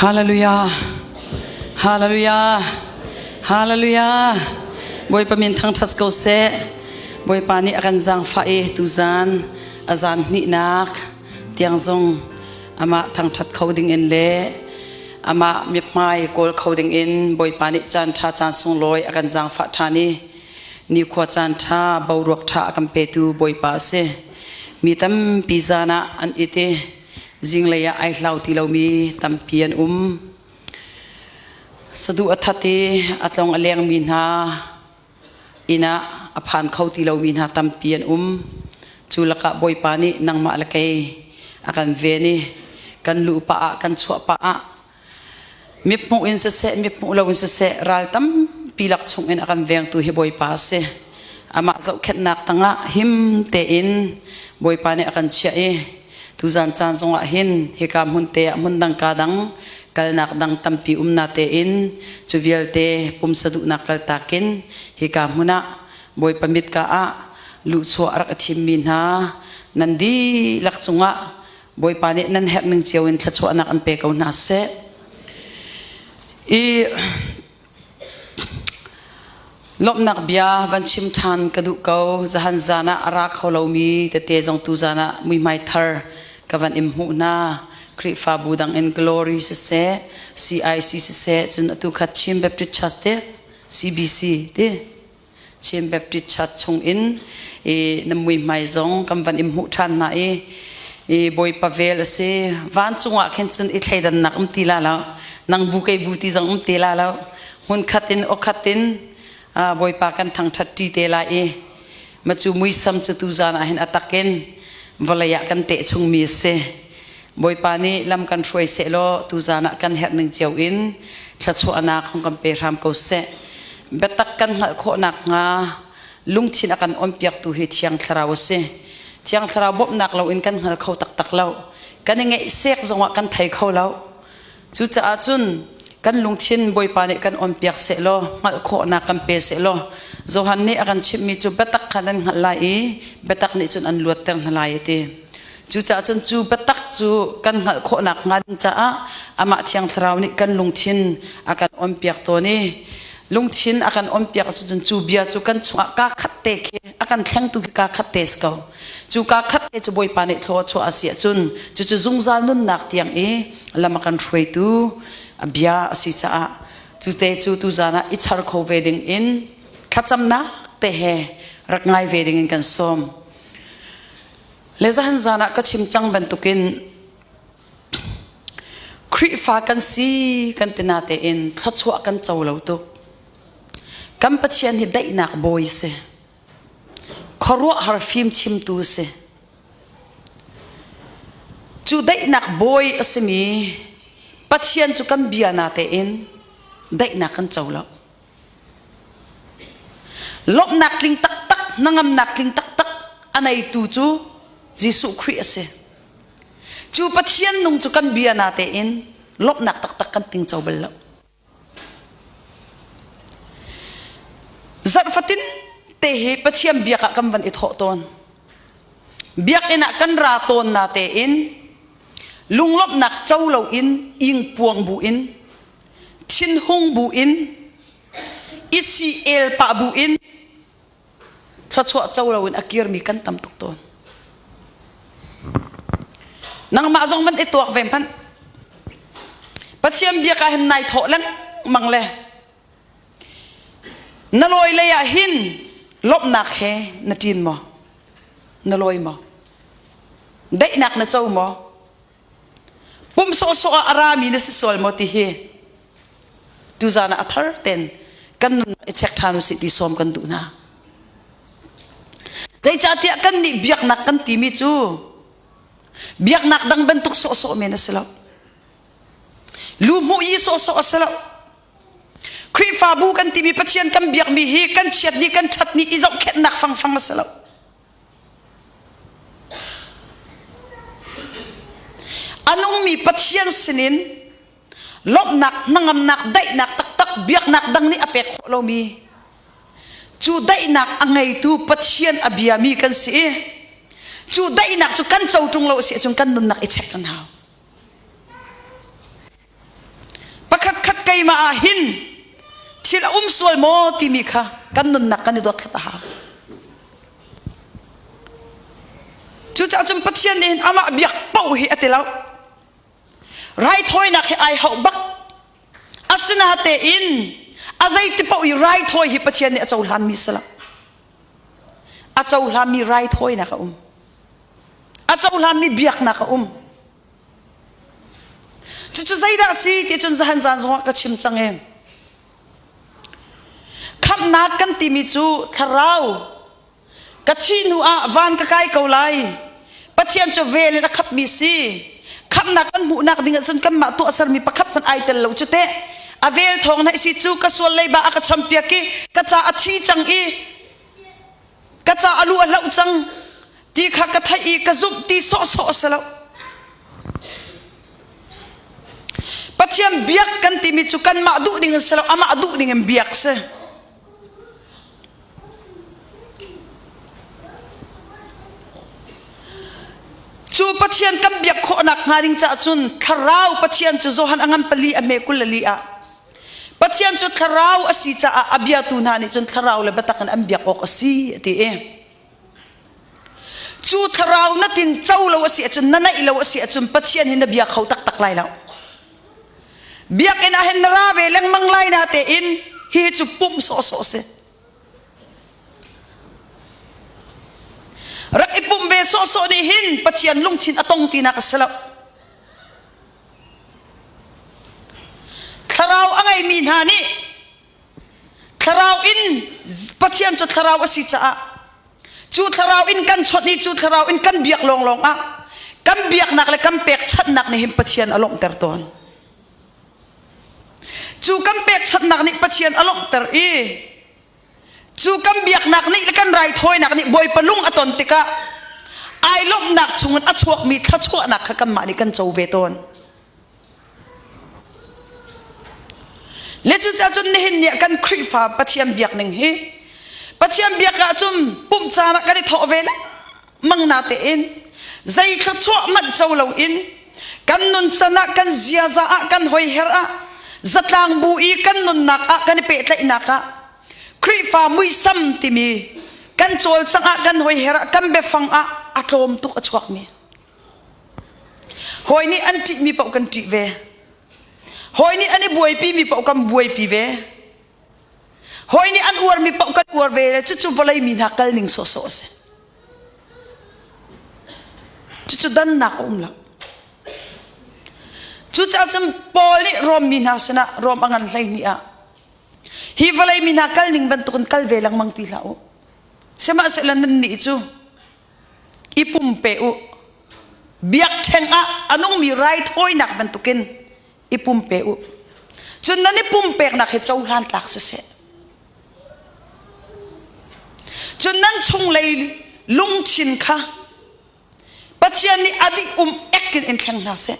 Hallelujah. Hallelujah. Hallelujah. Bawipa min thangṭhat ko seh. Bawipa nih a kan zaangfah i tuzan a zan hnihnak tiang zong amah thangṭhat kho ding in le amah mithmai kawl kho ding in Bawipa nih caan ṭha caan sunglawi a kan zaangfah ṭhan i nikhua caan ṭha boruak ṭha a kan petu Bawipa a si. Mi tampi zan ah an it i zinglei ah ai hlau ti lomi tampi an um. Saduh a that i a tlong a lengmi hna inn ah a phan kho ti lomi hna tampi an um. Cu lakah Bawipa nih nangmah le kei a kan ven i kan luh pah ah kan chuah pah ah mithmuh in siseh mithmuh lo in siseh ral tampi lak chung in a kan vengtu hi Bawipa a si. Amah zohkhenhnak tangah him tein Bawipa nih a kan chiah i tuzan caan zongah hin hika hmun te ah hmun dang ka dang kalnak dang tampi um na tein cu vialte pumsa duhnak kaltak in hika hmun ah Bawipa mit ka ah luhchuah a rak i thimmi hna nan dihlak cungah Bawipa nih nan herh ning cio in thluachuahnak an pe ko hna seh. I lawmhnak bia van chim ṭhan ka duh ko. Zahan zan ah a ra kho lomi tete zong tu zan ah muihmai thar ka van im hmuh hna. Khrihfabu dang in Glory siseh, CIC siseh, cun atu khat Chin Baptist Church te, CBC te, Chin Baptist Church chung in i na muihmai zong kan van in hmuh ṭhan hna i i Bawipa vel a si. Vancung ah khin cun i thleidannak um ti la lo. Nang bu kei bu ti zong um ti la lo. Hmunkhat in awkhat in Bawipa kan thangṭhat ṭi te lai i macu muisam cu tuzan ah hin a takin vawlei ah kan teh chungmi a si. Bawipa nih lam kan hruai sehlaw tuzan ah kan herh ning cio in thluachuahnak hung kan pe hram ko seh. Biatak kan hngalh khawh nakhnga lungthin a kan onpiaktu hi Thiang Thlarau a si. Thiang Thlarau bawmhnak loin kan hngal kho taktak lo. Kan i ngeihsek zongah kan thei kho lo. Cucaah cun kan lungthin Bawipa nih kan onpiak sehlaw hngalh khawhnak kan pe sehlaw Johan nih a kan chimhmi cu biatak kha nan hngalh lai i biatak nih cun an luatter hna lai a ti. Cucaah cun cu biatak cu kan hngalh khawhnak hnga ding caah amah Thiang Thlarau nih kan lungthin a kan onpiak tawn i lungthin a kan onpiak ahcun cu bia cu kan chungah kaa khat te khi a kan thlengtu khi kaa khat te si ko. Cu kaa khat te cu Bawipa nih thlua chuah a si ahcun cucu zungzal nunnak tiang i lam a kan hruaitu a bia a si caah cu te cu tuzan ah i char kho ve ding in thlacamnak te he rak ngai ve ding in kan sawm. Le zahan zan ah ka chim cang bantukin Khrihfa kan si kan ti natein thluachuah kan co lo tuk. Kan Pathian hi daihnak bawi si. Khuaruahhar fim chimtu si. Cu daihnak bawi a simi Pathian cu kan bia natein daihnak kan co lo. Lawmhnak tling taktak, hnangamnak tling taktak a neitu cu Jesuh Khrih a si. Cu Pathian nung cu kan bia natein lawmhnak taktak kan tingco bal lo. Zarh fatin te hi Pathian biak ah kan van i thawh tawn. Biakinn ah kan ra tawn natein lunglawmhnak co loin ingpuang bu in thinhung bu in i si el pah bu in thluachuah co loin a kirmi kan tam tuk tawn. Nangmah zong van i tuak ve hmanh. Pathian biak ah hin nai thawh lengmang le na lawi lei ah hin lawmhnak he na ṭin maw? Na lawi maw? Daihnak na co maw? Pum sawhsawh ah a rami na si sual maw ti hi tuzan ah a thar ten kan nunnak i check ṭhan usih ti sawm kan duh hna. Zeicahtiah kan nih biaknak kan timi cu biaknak dang bantuk sawhsawh men a si lo. Lu hmuh i sawhsawh a si lo. Khrihfabu kan timi Pathian kan biakmi hi kan chiat ni kan ṭhat ni i zohkhenhnak fangfang a si lo. A nungmi Pathian sinin lawmhnak, hnangamnak, daihnak taktak biaknak dang nih a pek khawh lomi cu daihnak a ngeitu Pathian a biami kan si i cu daihnak cu kan co ṭung lo a si ahcun kan nunnak i check kan hau. keimah ah hin thil a um sual maw timi kha kan nunnak kan i dothlat a hau. Cucaah cun Pathian nih hin amah biak paoh hi a ti lo. Raithawinak hi ai hauh bak. Asinatein a zeiti paoh i raithawi hi Pathian nih a cohlanmi si lo. A cohlanmi raithawinak a um. A cohlanmi biaknak a um. Cucu zeidah a si ti cun zahan zan zongah ka chim cang i khamhnak kan timi cu thlarau ka thih hnu ah van ka kai ko lai Pathian cu vel in a khapmi si khamhnak kan hmuhnak ding ahcun kanmah tuahsermi pakhat hmanh ai tel lo cu teh a vel thawng na si cu ka sual leiba a ka champiak i ka ca a thi cang i ka ca a lu a hloh cang ti kha ka theih i ka zumh ti sawhsawh a si lo. Pathian biak kan timi cu kanmah duh ding in si lo, amah duh ding in biak si. Cu Pathian kan biak khawhnak hnga ding caah cun thlarau Pathian cu Johan a ngan pali a hme 22 ah Pathian cu thlarau a si caah a biatu hna nih cun thlarau le biatak in an biak awk a si a ti i Cu thlarau na tin co lo a si ahcun na naih lo a si ahcun Pathian hi na bia kho taktak lai lo. Biakinn ah hin na ra ve lengmang lai na tein hi cu pumh sawhsawh si. Rak i pumh ve sawhsawh nih hin Pathian lungthin a tong tinak a si lo. Thlarau a ngeimi hna nih Thlarau in Pathian cu thlarau a si caah cu thlarau in kan chawnh i cu thlarau in kan biak lawnglawng ah kan biaknak le kan pekchanhnak nih hin Pathian a lawmhter tawn. Cu kan pekchanhnak nih Pathian a lawmhter i cu kan biaknak nih le kan raithawinak nih Bawipa lung a ton tikah ai lawmhnak chungin a chuakmi thluachuahnak kha kanmah nih kan co ve tawn. Le cucaah cun nihin ni ah kan Khrihfa Pathian biak ning hi Pathian biak ahcun pumh caan ah kan i thawh ve lengmang na tein zei thluachuah manh co loin kan nuncan ah kan ziaza ah kan hoiher ah zatlang bu i kan nunnak ah kan i pehtlaihnak ah Khrihfa muisam timi kan cawlcangh ah kan hoiher ah kan biafang ah a tlawm tuk a chuakmi Hawi nih an ṭihmi paoh kan ṭih ve. Hawi nih an i buaipimi paoh kan buaipi ve. Hawi nih an uarmi paoh kan uar ve le cucu vawlei mi hna kal ning sawhsawh a si. Cucu dannak a um lo. Cucaah cun Paul nih Rom mi hna sinah Rom a ngan 12 ah hi vawlei mi hna kal ning bantukin kal ve lengmang ti hlah u. Sihmanhsehlaw nannih cu i pumpe u. Biakṭheng ah a nungmi raithawinak bantukin i pumpe u. Cun nan i pumpeknak hi cohlan tlak siseh. Cun nan chunglei lungthin kha Pathian nih a dih um ek in in thleng hna seh.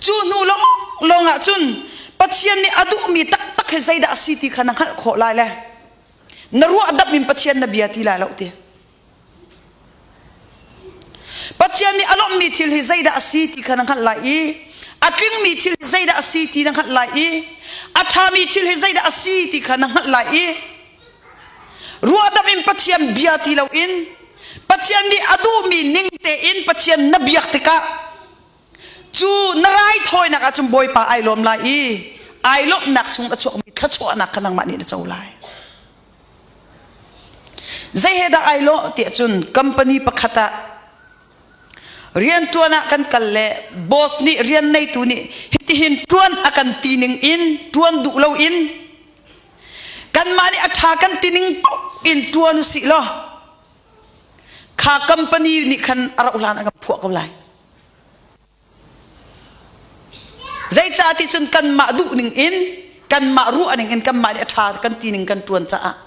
Cu hnu lawng lawng ah cun Pathian nih a duhmi taktak hi zeidah a si ti kha na hngalh khawh lai le na ruahdamh in Pathian na bia ti lai lo ti. Pathian nih a lawmhmi thil hi zeidah a si ti kha na hngalh lai i a tlingmi thil hi zeidah a si ti na hngalh lai i a ṭhami thil hi zeidah a si ti kha na hngalh lai i ruahdamh in Pathian bia ti loin Pathian nih a duhmi ning tein Pathian na biak tikah cu na raithawinak ahcun Bawipa ai lawm lai i ai lawmhnak chung a chuakmi thluachuahnak kha nangmah nih na co lai. Zei he dah ai lawh tiah cun company pakhat ah rianṭuan ah kan kal le boss nih rian neitu nih hitihin ṭuan a kan ti ning in ṭuan duh loin kanmah nih a ṭha kan ti ning paoh in ṭuan usih law kha company nih khan a rauh hlan a kan phuah ko lai. Zeicah ti cun kanmah duh ning in kanmah ruah ning in kanmah nih a ṭha kan ti ning kan ṭuan caah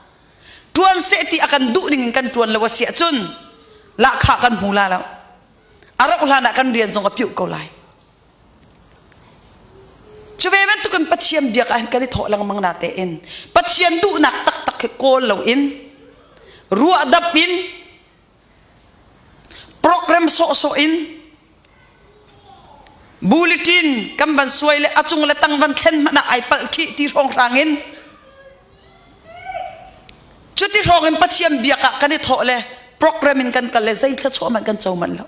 ṭuan seh ti a kan duh ning in kan ṭuan lo a si ahcun lahkhah kan hmu la lo. A rauh hlan ah kan rian zong a piuh ko lai. Cu ve bantukin Pathian biak ah hin kan i thawh lengmang na tein Pathian duhnak taktak hi kawl loin ruahdap in program sawhsawh in. Bulletin kan van suai le a cung le tang van thlen hmanh ah ai palh khih ti hrawnghrang in cuti hrawng in Pathian biak ah kan i thawh le program in kan kal le zei thluachuah hmanh kan co manh lo.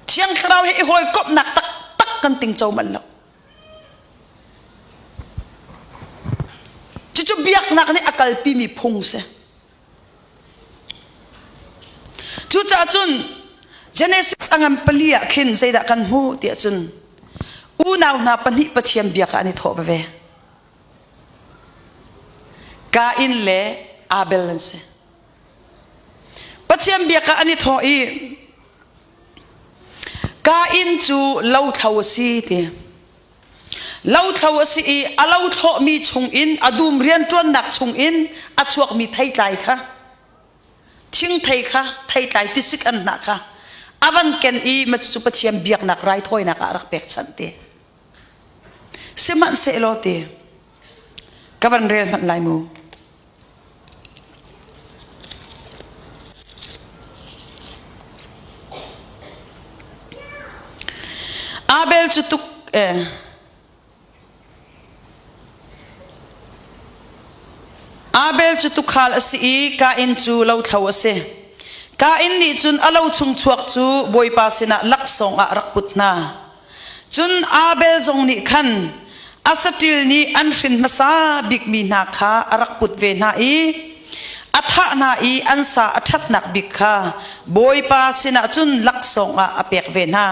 Thiang Thlarau he i hawikomhnak taktak kan ting co manh lo. Cucu biaknak nih a kalpimi phung si. Cucaah cun Genesis a ngan pali ah khin zeidah kan hmuh tiah cun unau hna pahnih Pathian biak ah an i thawh veve. Kain le Abel an si. Pathian biak ah an i thawh i Kain cu lothlo a si ti. Lothlo a si i a lothlawhmi chungin a dum rianṭuannak chungin a chuakmi theitlai kha thingthei kha theitlai tisik an hnah kha a van ken i ma cucu Pathian biaknak raithawinak ah a rak pekchanh ti. Sihmanhsehlaw ti ka van rel hmanh lai mu. Abel cu tuk eh, Abel cu tuukhal a si i Kain cu lothlo a si. Kain nih cun a lo chung chuak cu Bawipa sinah laksawng ah a rak put hna. Cun Abel zong nih khan a saṭil nih an hrin hmasa bikmi hna kha a rak put ve hna i a thah hna i an sa a ṭhatnak bik kha Bawipa sinah cun laksawng ah a pek ve hna.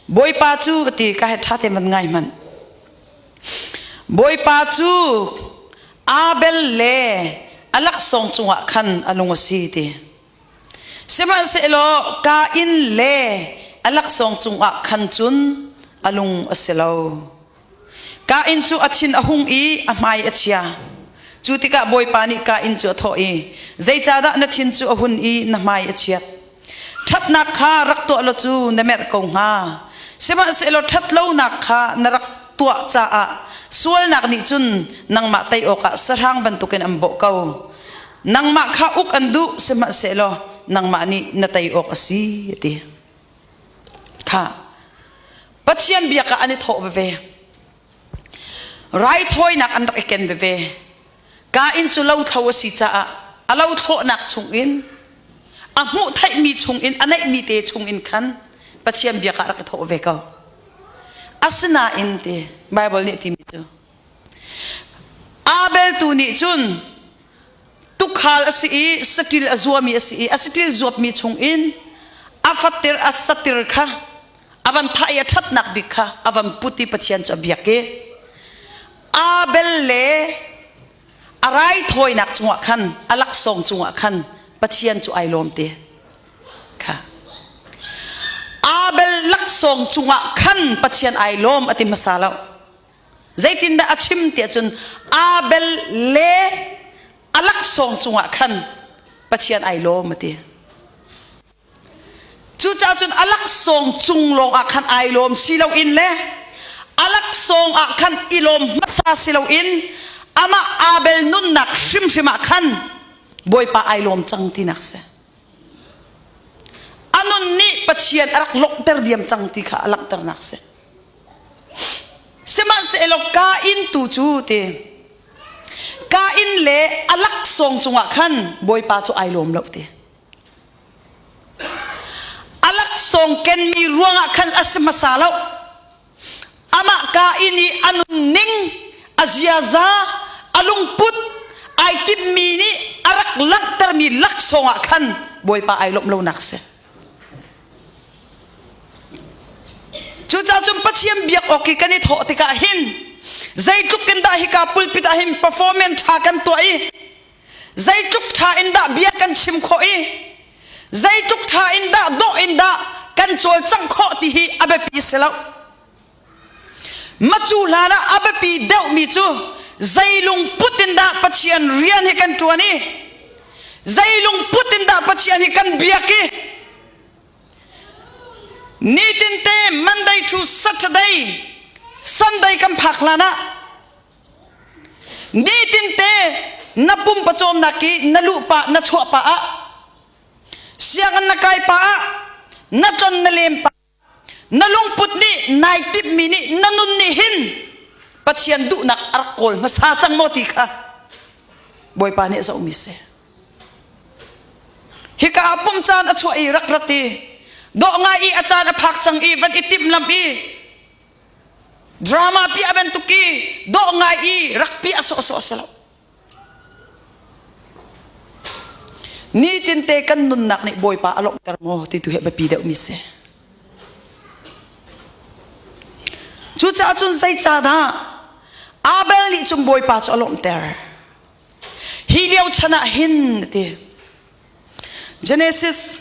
Bawipa cu a ti ka he ṭha te man ngai hmanh. Bawipa cu Abel le a laksawng cungah khan a lung a si ti. Sihmanhsehlaw Kain le a laksawng cungah khan cun a lung a si lo. Kain cu a thin a hung i a hmai a chia. Cu tikah Bawipa nih Kain cu a thawh i, Zeicahdah na thin cu a hun i na hmai a chiat? Ṭhatnak kha rak tuah law cu na merh ko hnga. Sihmanhsehlaw ṭhatlonak kha na rak tuah caah sualnak nih cun nangmah tei awkah sahrang bantukin an bawh ko. Nangmah kha uk an duh sihmanhsehlaw nangmah nih na tei awk a si a ti. Kha Pathian biak ah an i thawh veve. Raithawinak an rak i ken veve. Kain cu lothlo a si caah a lothlawhnak chungin a hmuh theihmi chungin a neihmi te chungin khan Pathian biak ah rak i thawh ve ko. Asinain ti Bible nih timi cu Abel tu nih cun tukhal a si i saṭil a zuami a si i a saṭil zuapmi chungin a fatir a satir kha a van thah i a ṭhatnak bik kha a van put i Pathian cu a biak i Abel le a raithawinak cungah khan a laksawng cungah khan Pathian cu ai lawm ti kha Abel laksawng cungah khan Pathian ai lawm a ti hmasa lo Zeitindah a chim tiah cun Abel le a laksawng cungah khan Pathian ai lawm a ti. Cucaah cun a laksawng cung lawngah khan ai lawm si loin le a laksawng ah khan i lawm hmasa si loin amah Abel nunnak hrimhrim ah khan Bawipa ai lawm cang tinak si. A nun nih Pathian a rak lawmhter diam cang ti kha a langhternak si. Sihmanhsehlaw Kain tu cu ti Kain le a laksawng cungah khan Bawipa cu ai lawm lo ti. A laksawng kenmi ruangah khan a si hmasa lo. Amah Kain i a nunning, a ziaza, a lungput, ai timhmi nih a rak langhtermi laksawng ah khan Bawipa ai lawmh lonak a si. Cucaah cun Pathian biak awk i kan i thawh tikah hin zeitluk in dah hika pulpit ah hin performance ṭha kan tuah i zeitluk ṭha in dah bia kan chim khawh i zeitluk ṭha in dah dawh in dah kan cawlcangh khawh ti hi a biapi si lo. Macu hlan ah a biapi deuhmi cu zei lungput in dah Pathian rian hi kan ṭuan i zei lungput in dah Pathian hi kan biak i Nitinte Monday to Saturday, Sunday kan phak hlan ah nitinte na pum pawcawmnak i na luh pah na chuah pah ah sianginn na kai pah ah na tlon na lem pah. Na lungput nih nai timhmi nih na nun nih hin Pathian duhnak a rak kawl hmasa cang maw ti kha Bawipa nih a zohmi si. Hika ah pum caan a chuah i rak rat i dawh ngai i a caan a phak cang i van i timhlamh i drama piah bantuk i dawh ngai i rak piah sawhsawh a si lo. Nitinte kan nunnak nih Bawipa a lawmhter maw ti tu hi a biapi deuhmi si. Cucaah cun zeicahdah Abel nih cun Bawipa cu a lawmhter? Hi lio chan ah hin a ti. Genesis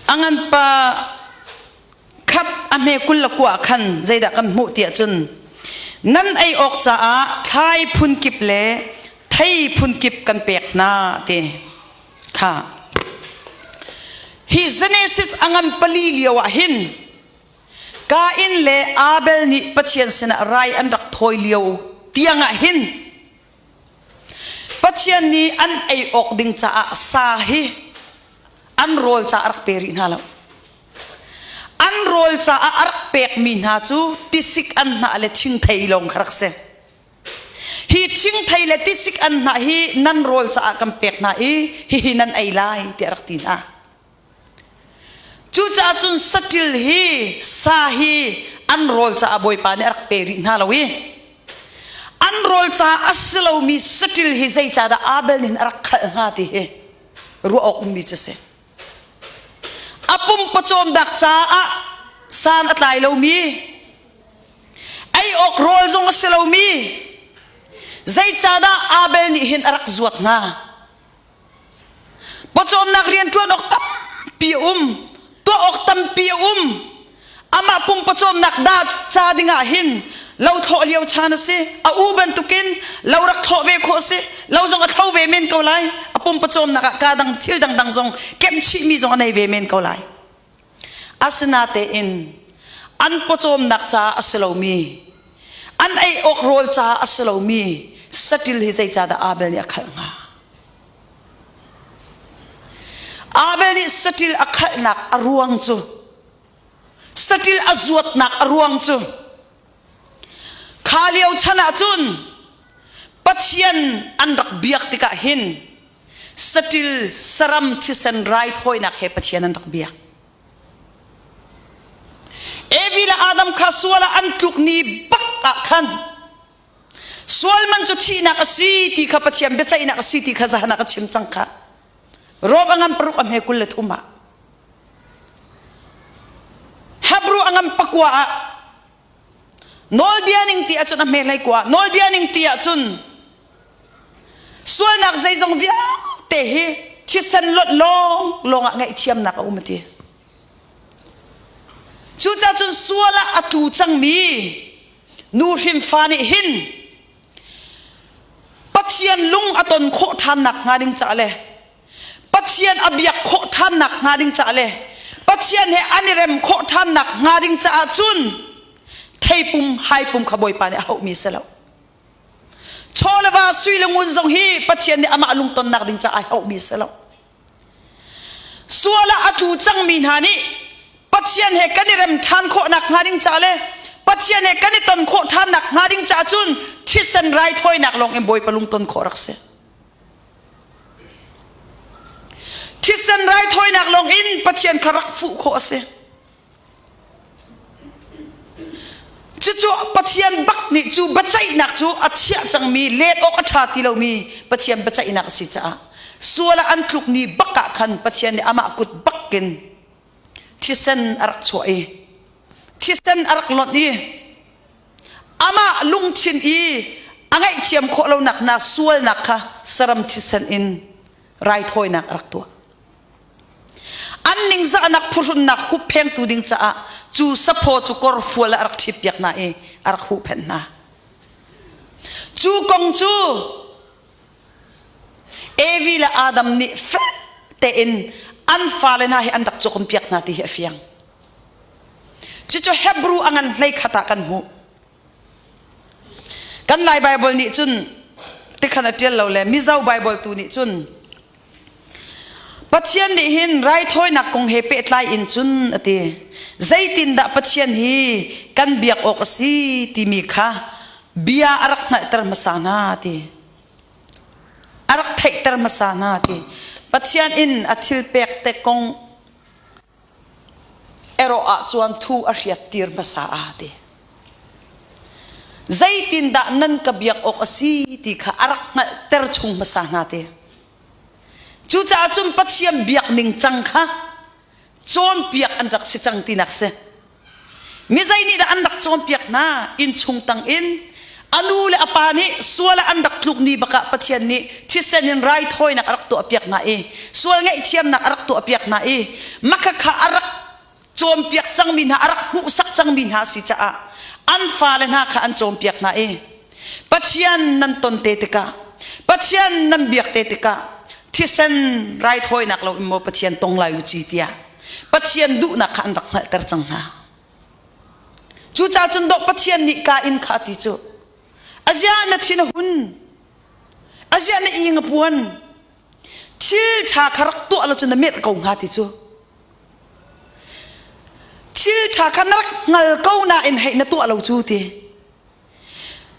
a ngan pa khat a hme 21 ah khan zeidah kan hmuh tiah cun nan ei awk caah thlai phunkip le thei phunkip kan pek hna ti kha hi Genesis a ngan pali lio ah hin Kain le Abel nih Pathian sinah rai an rak thawi lio tiang ah hin Pathian nih an ei awk ding caah sa hi an rawl caah a rak pe rih hna lo. An rawl caah a rak pekmi hna cu tisik an hnah le thingthei lawng kha rak si. Hi thingthei le tisik an hnah hi nan rawl caah kan pek hna i hihi nan ei lai tiah a rak ti hna. Cucaah cun saṭil hi sa hi an rawl caah Bawipa nih a rak pe rih hna lo i an rawl caah a si lomi saṭil hi zeicahdah Abel nih hin a rak khalh hnga ti hi ruah awk ummi cu a si. A pum pawcawmnak caah san a tlai lomi ei awk rawl zong a si lomi zeicahdah Abel nih hin a rak zuat hnga? Pawcawmnak rianṭuan awk tampi a um, tuah awk tampi a um. Amah pum pawcawmnak dah ca dingah hin lo thlawh lio chan a si. A u bantukin lo rak thlawh ve khawh a si. Lo zong a thlo ve men ko lai. A pum pawcawmnak ah kaa dang thil dangdang zong kemh chihmi zong a nei ve men ko lai. Asinatein an pawcawmnak caah a si lomi, an ei awk rawl caah a si lomi saṭil hi zeicahdah Abel nih a khalh hnga? Abel nih saṭil a khalhnak a ruang cu saṭil a zuatnak a ruang cu kha lio chan ah cun Pathian an rak biak tikah hin saṭil saram thisen raithawinak he Pathian an rak biak. Evi le Adam kha sual ah an tluk ni bak ah khan sual man cu thihnak a si ti kha Pathian biaceihnak a si ti kha zahan ah ka chim cang kha. Rom a ngan paruk a hme 23 ah Hebrew a ngan pakua ah Nawlbia ning ti ahcun a hme hlei kua. Nawlbia ning ti ahcun sualnak zeizong vialte hi thisen lonh lawng lawng ah ngaihthiamnak a um a ti. Cucaah cun sual ah a tlu cangmi nu hrim fa nih hin Pathian lung a ton khawh ṭhan nak hnga ding caah le Pathian a biak khawh ṭhannak hnga ding caah le Pathian he an i rem khawh ṭhannak hnga ding caah cun theipum haipum kha Bawipa nih a hauhmi si lo. Chaw le va sui le ngun zong hi Pathian nih amah lungtonnak ding caah ai hauhmi si lo. Sual ah a tlu cangmi hna nih Pathian he kan i rem ṭhan khawhnak hnga ding caah le Pathian he kan i ton khawh ṭhannak hnga ding caah cun thisen raithawinak lawng in Bawipa lungton khawh rak si. Thisen raithawinak lawng in Pathian kha rak fuh khawh a si. Cucu Pathian bak nih cu biaceihnak cu a chiah cangmi let awk a ṭha ti lomi Pathian biaceihnak a si caah sual ah an tluk ni bak ah khan Pathian nih amah kut bakin thisen a rak chuah i thisen a rak lonh i Amah lungthin i a ngaihthiam khawh lonak hna sualnak kha saram thisen in raithawinak a rak tuah. An ningzahnak phuhrunnak hupphengtu ding caah cu saphaw cu kawrfual ah a rak ṭhitpiak hna i a rak huhphenh hna. Cu kong cu Evi le Adam nih fel tein an fale hna hi an rak cawnpiak hna ti hi a fiang. Cucu Hebrew a ngan 11 ah kan hmuh. Kan Lai Baibal nih cun tikhan a ṭial lo le Mizo Baibal tu nih cun. Pathian nih hin raithawinak kong he pehtlai in cun a ti. Zeitindah Pathian hi kan biak awk a si timi kha bia a rak hngalhter hmasa hna a ti. A rak theihter hmasa hna a ti. Pathian in a thil pek te kong erawh ah chuan thu a hriattir hmasa a ti. Zeitindah nan ka biak awk a si ti kha a rak hngalhter chung hmasa hna ti. Cucaah cun Pathian biak ning cang kha cawnpiak an rak si cang tinak si. Mi zei nih dah an rak cawnpiak hna? Innchung tang in a nu le a pa nih sual ah an rak tluk ni bakah Pathian nih thisen in raithawinak a rak tuahpiak hna i sual ngaihthiamnak a rak tuahpiak hna i makhakha a rak cawnpiak cangmi hna a rak hmuhsak cangmi hna si caah an fale hna kha an cawnpiak hna i Pathian nan ton te tikah Pathian nan biak te tikah thisen raithawinak lo in maw Pathian tong lai u ci tiah Pathian duhnak kha an rak hngalhter cang hna. Cucaah cun dawh Pathian nih Kain kha a ti cu azia na thin a hun azia na ing a puan thil ṭha kha rak tuah lo cu na mirh ko hnga ti cu thil ṭha kha na rak hngal ko nain hei na tuah lo cu ti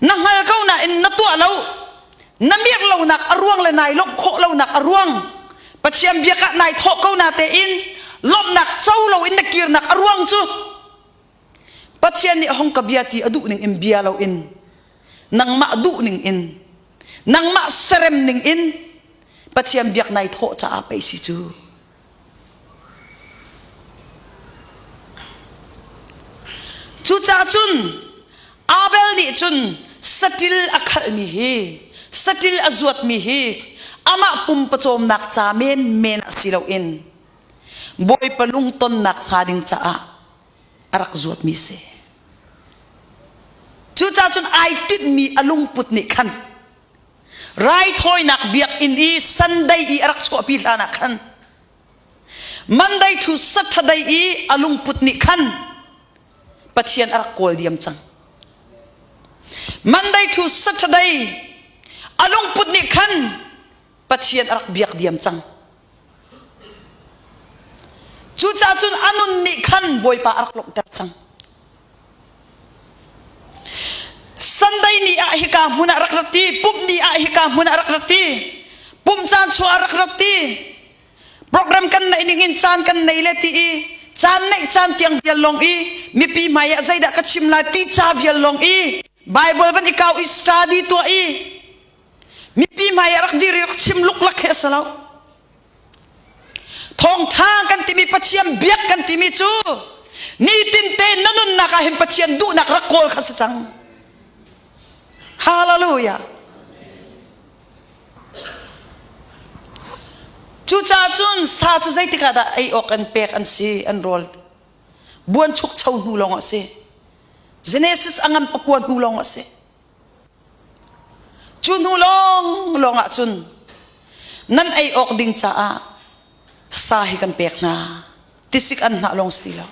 na hngal ko nain na tuah lo na mirh lonak a ruang le nai lawmh khawh lonak a ruang Pathian biak ah nai thawh ko na tein lawmhnak co lo in na kirnak a ruang cu Pathian nih hong ka bia ti a duh ning in bia lo in nangmah duh ning in nangmah serem ning in Pathian biak nai thawh caah pei si cu Cucaah cun Abel nih cun saṭil a khalhmi hi saṭil a zuatmi hi amah pum pawcawmnak ca menmen ah si loin Bawipa lungtonnak hnga ding caah a rak zuatmi a si. Cucaah cun ai tinhmi a lungput nih khan raithawinak biakinn i Sunday i a rak chuahpi hlan ah khan Monday to Saturday i a lungput nih khan Pathian a rak kawl diam cang. Monday to Saturday a lungput nih khan Pathian a rak biak diam cang. Cucaah cun a nun nih khan Bawipa a rak lawmhter cang. Sunday ni ah hika hmun ah rak rat ti, pumh ni ah hika hmun ah rak rat ti, pumh caan chuah ah rak rat ti, program kan neih ning in caan kan nei le ti i caan neih caan tiang vial lawng i mipi hmai ah zeidah ka chim lai ti ca vial lawng i Bible van i kau i study tuah i mipi hmai ah rak dir i rak chim luklak he a si lo. Thawngṭha kan timi Pathian biak kan timi cu nitin te na nunnak ah hin Pathian duhnak rak kawl kha si cang. Hallelujah. Cucaah cun sa cu zeitik ah dah ei awk an pek an si an rawl buan chukcho hnu lawng a si. Genesis a ngam pakua hnu lawng a si. Cu hnu lawng lawng ah cun nan ei awk ding caah sa hi kan pek hna. Tisik an hnah lawng si lo.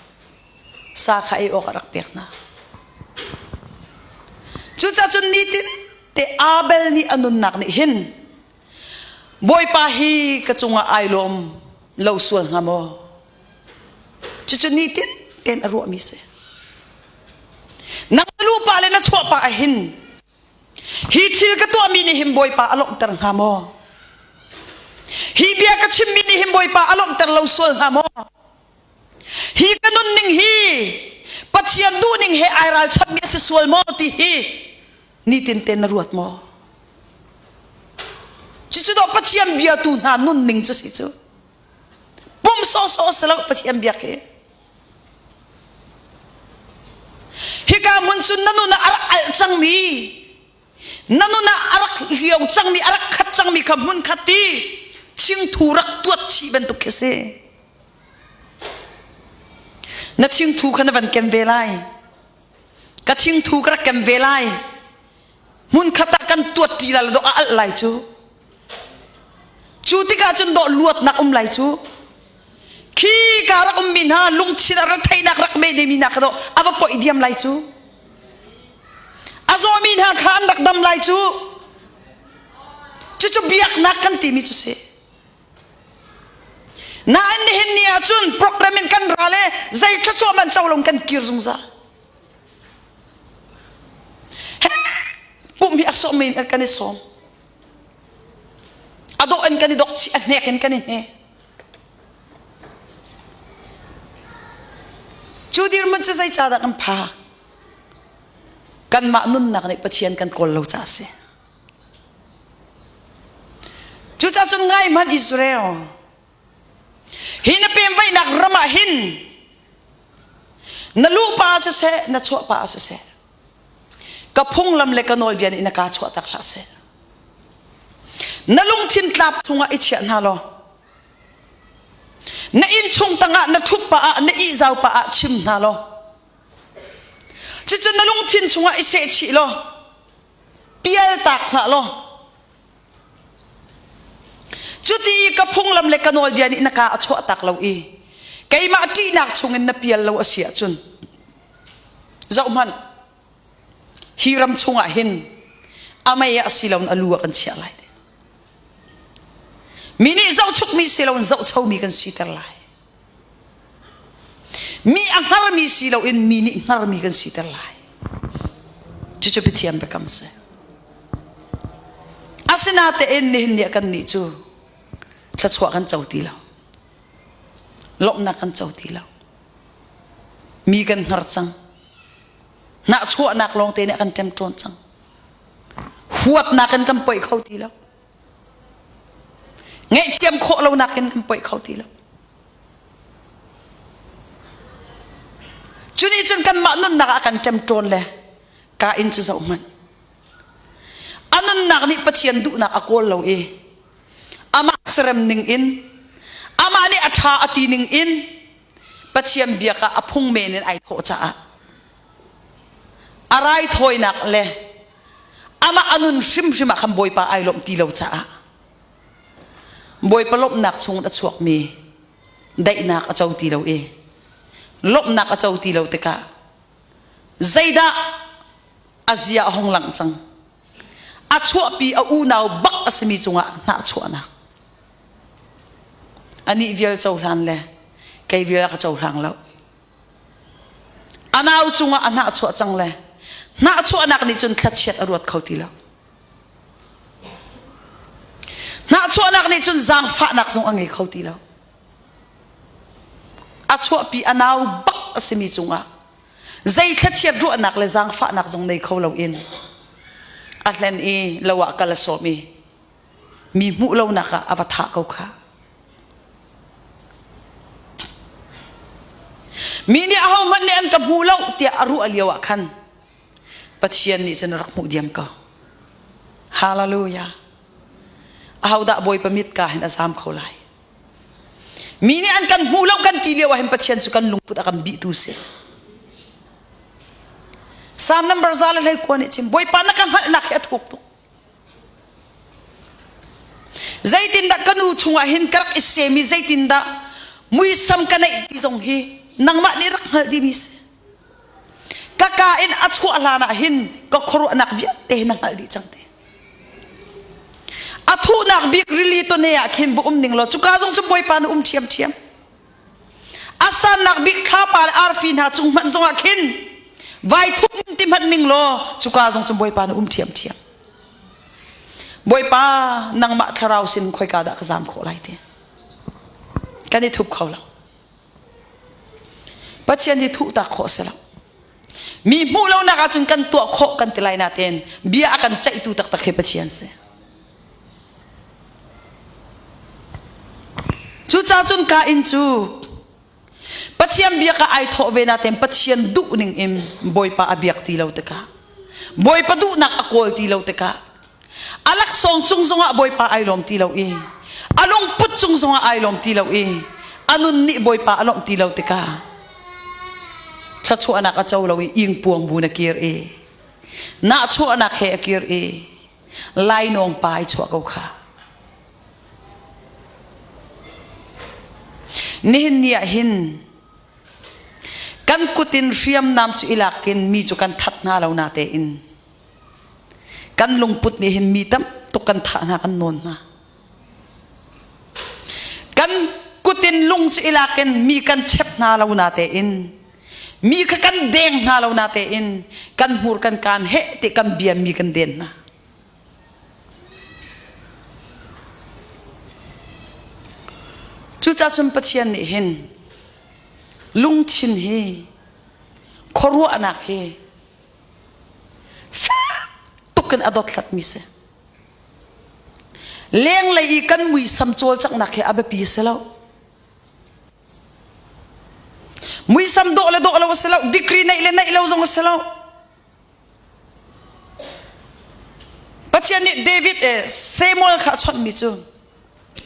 Sa kha ei awk a rak pek hna. Cucaah cun nitin te Abel nih a nunnak nih hin Bawipa hi ka cungah ai lawm lo sual hnga maw? Cucu nitin tein a ruahmi si. Nang na lupa le na chuahpa ah hin hi thil ka tuahmi nih hin Bawipa a lawmhter hnga maw? Hi bia ka chimmi nih hin Bawipa a lawmhter lo sual hnga maw? Hi ka nunning hi Pathian duhning he ai ralchanmi a si sual maw ti hi nitin te na ruat maw? Cucu dawh Pathian biatu hna nunning cu si cu. Pum sawhsawh si lo Pathian biak hi. Hika hmun cun na nun ah a rak alh cangmi, na nun ah a rak hlio cangmi, a rak khat cangmi kha hmun khat ti thingthu rak tuat chih bantuk khi si. Na thingthu kha na van kem ve lai. Ka thingthu ka rak kem ve lai. Hmunkhat ah kan tuat ṭi lai lo a alh lai cu. Cu tikah cun dawh luatnak um lai cu. Khi ka rak ummi hna lungthin ah retheihnak rak me mi hna kha dawh a va poih diam lai cu. A zawmi hna kha an rak dam lai cu. Cucu biaknak kan timi cu si. Nain nihin ni ahcun program in kan ra le zei thluachuah man co lo kan kir zungzal. Pumh hi a sawm in kan i sawm. A dawh in kan i dok chih, a hnek in kan i hne. Cu dirhmun cu zeicahdah kan phak? Kanmah nunnak nih Pathian kan kawl lo caah a si. Cucaah cun ngai hmanh Israel, hi na pemvaihnak ram ah hin na luhpa ah siseh, na chuahpa ah siseh, ka phunglam le ka nawlbia nih na kaa chuahtak hlah seh. Na lungthin tlap chungah i chiah hna law, na innchung tangah na ṭhut pah ah, na ihzau pah ah chim hna law, cucu na lungthin chungah i sehchih law, pial tak hlah law cuti i ka phunglam le ka nawlbia nih na ka a chuah tak lo i keimah ṭihnak chungin na pial lo a si ahcun zohhmanh hi ram chungah hin a mei ah si loin a lu ah kan chiah lai mi nih zohchukmi si loin zohchomi kan siter lai Mi a hngarmi si loin mi nih hngarmi kan siter lai. Cucu Pathian biakam si. Asinatein nihin ni ah kannih cu thluachuah kan co ti lo. Lawmhnak kan co ti lo. Mi kan hngar cang. Nahchuahnak lawngte nih a kan ṭemṭawn cang. Huatnak in kan poih kho ti lo. Ngaihthiam khawh lonak in kan poih kho ti lo. Cu nih cun kanmah nunnak ah kan ṭemṭawn le Kain cu zoh hmanh. A nunnak nih Pathian duhnak a kawl lo i amah serem ning in amah nih a ṭha a ti ning in Pathian biak ah a phung men in ai thawh caah a raithawinak le amah a nun hrimhrim ah khan Bawipa ai lawmh ti lo caah Bawipa lawmhnak chung a chuakmi daihnak a co ti lo i lawmhnak a co ti lo tikah zeidah a zia a hung langh cang a chuahpi a unau bak a simi cungah hnahchuahnak anih vial cohlan le kei vial a ka cohlang lo A nau cungah a hnahchuah cang le hnahchuahnak nih cun thlachiat a ruat kho ti lo. Hnahchuahnak nih cun zaangfahnak zong a ngei kho ti lo. A chuahpi a nau bak a simi cungah zei thlachiat ruahnak le zaangfahnak zong nei kho loin a hlen i lo ah kal a sawm i mi hmuh lonak ah a va thah ko kha. Mi nih ahohmanh nih an ka hmu lo tiah a ruah lio ah khan Pathian nih cun a rak hmuh diam ko. Hallelujah. Ahodah Bawipa mit ka hin a zam kho lai? Mi nih an kan hmu lo kan ti lio ah hin Pathian cu kan lungput a kan bihtu si. Psalm number 121 nih chim Bawipa na ka hngalhnak hi a thuk tuk. Zeitindah ka nu chungah hin ka rak i sem i zeitindah muisam ka neih ti zong hi nangmah nih rak hngalh dihmi si. Ka ka in a chuah hlan ah hin ka khuaruahnak vialte hi na hngalh dih cang ti. A thuhnak bik rili tone ah khin va um ning law cuka zong cu Bawipa na um ṭhiamṭhiam. A sannak bik thlapa le arfi hna cung hmanh zongah khin vai thup ti hmanh ning law cuka zong cun Bawipa na um ṭhiamṭhiam. Bawipa nangmah thlarau sin khoika dah ka zam khawh lai ti. Kan i thup kho lo. Pathian hi thuh tak khawh si lo. Mi hmuh lonak ahcun kan tuah khawh kan ti lai natein bia a kan ceihtu taktak hi Pathian si. Cucaah cun Kain cu Pathian biak ah ai thawh ve natein Pathian duh ning in Bawipa a biak ti lo tikah Bawipa duhnak a kawl ti lo tikah a laksawng cung zongah Bawipa ai lawm ti lo i a lungput cung zongah ai lawm ti lo i a nun nih Bawipa a lawmh ti lo tikah thluachuahnak a co lo i ingpuang bu na kir i nahchuahnak he a kir i lainawng pa ai chuah ko kha. Nihin ni ah hin kan kut in hriamnam cu i lak in mi cu kan that hna lo na tein kan lungput nih hin mi tam tuk kan thah hna kan nawn hna. Kan kut in. in lung cu i lak in mi kan chep hna lo na tein mi kha kan deng hna lo na tein kan hmur kan kaan heh ti kan bia mi kan den hna. Cucaah cun Pathian nih hin lungthin hi khuaruahnak hi fek tuk in a dothlatmi si. Lenglei i kan muisam cawlcanghnak hi a biapi si lo. Muisam dawh le dawh lo a si lo, degree neih le neih lo zong a si lo. Pathian nih David eh Samuel kha a chawnhmi cu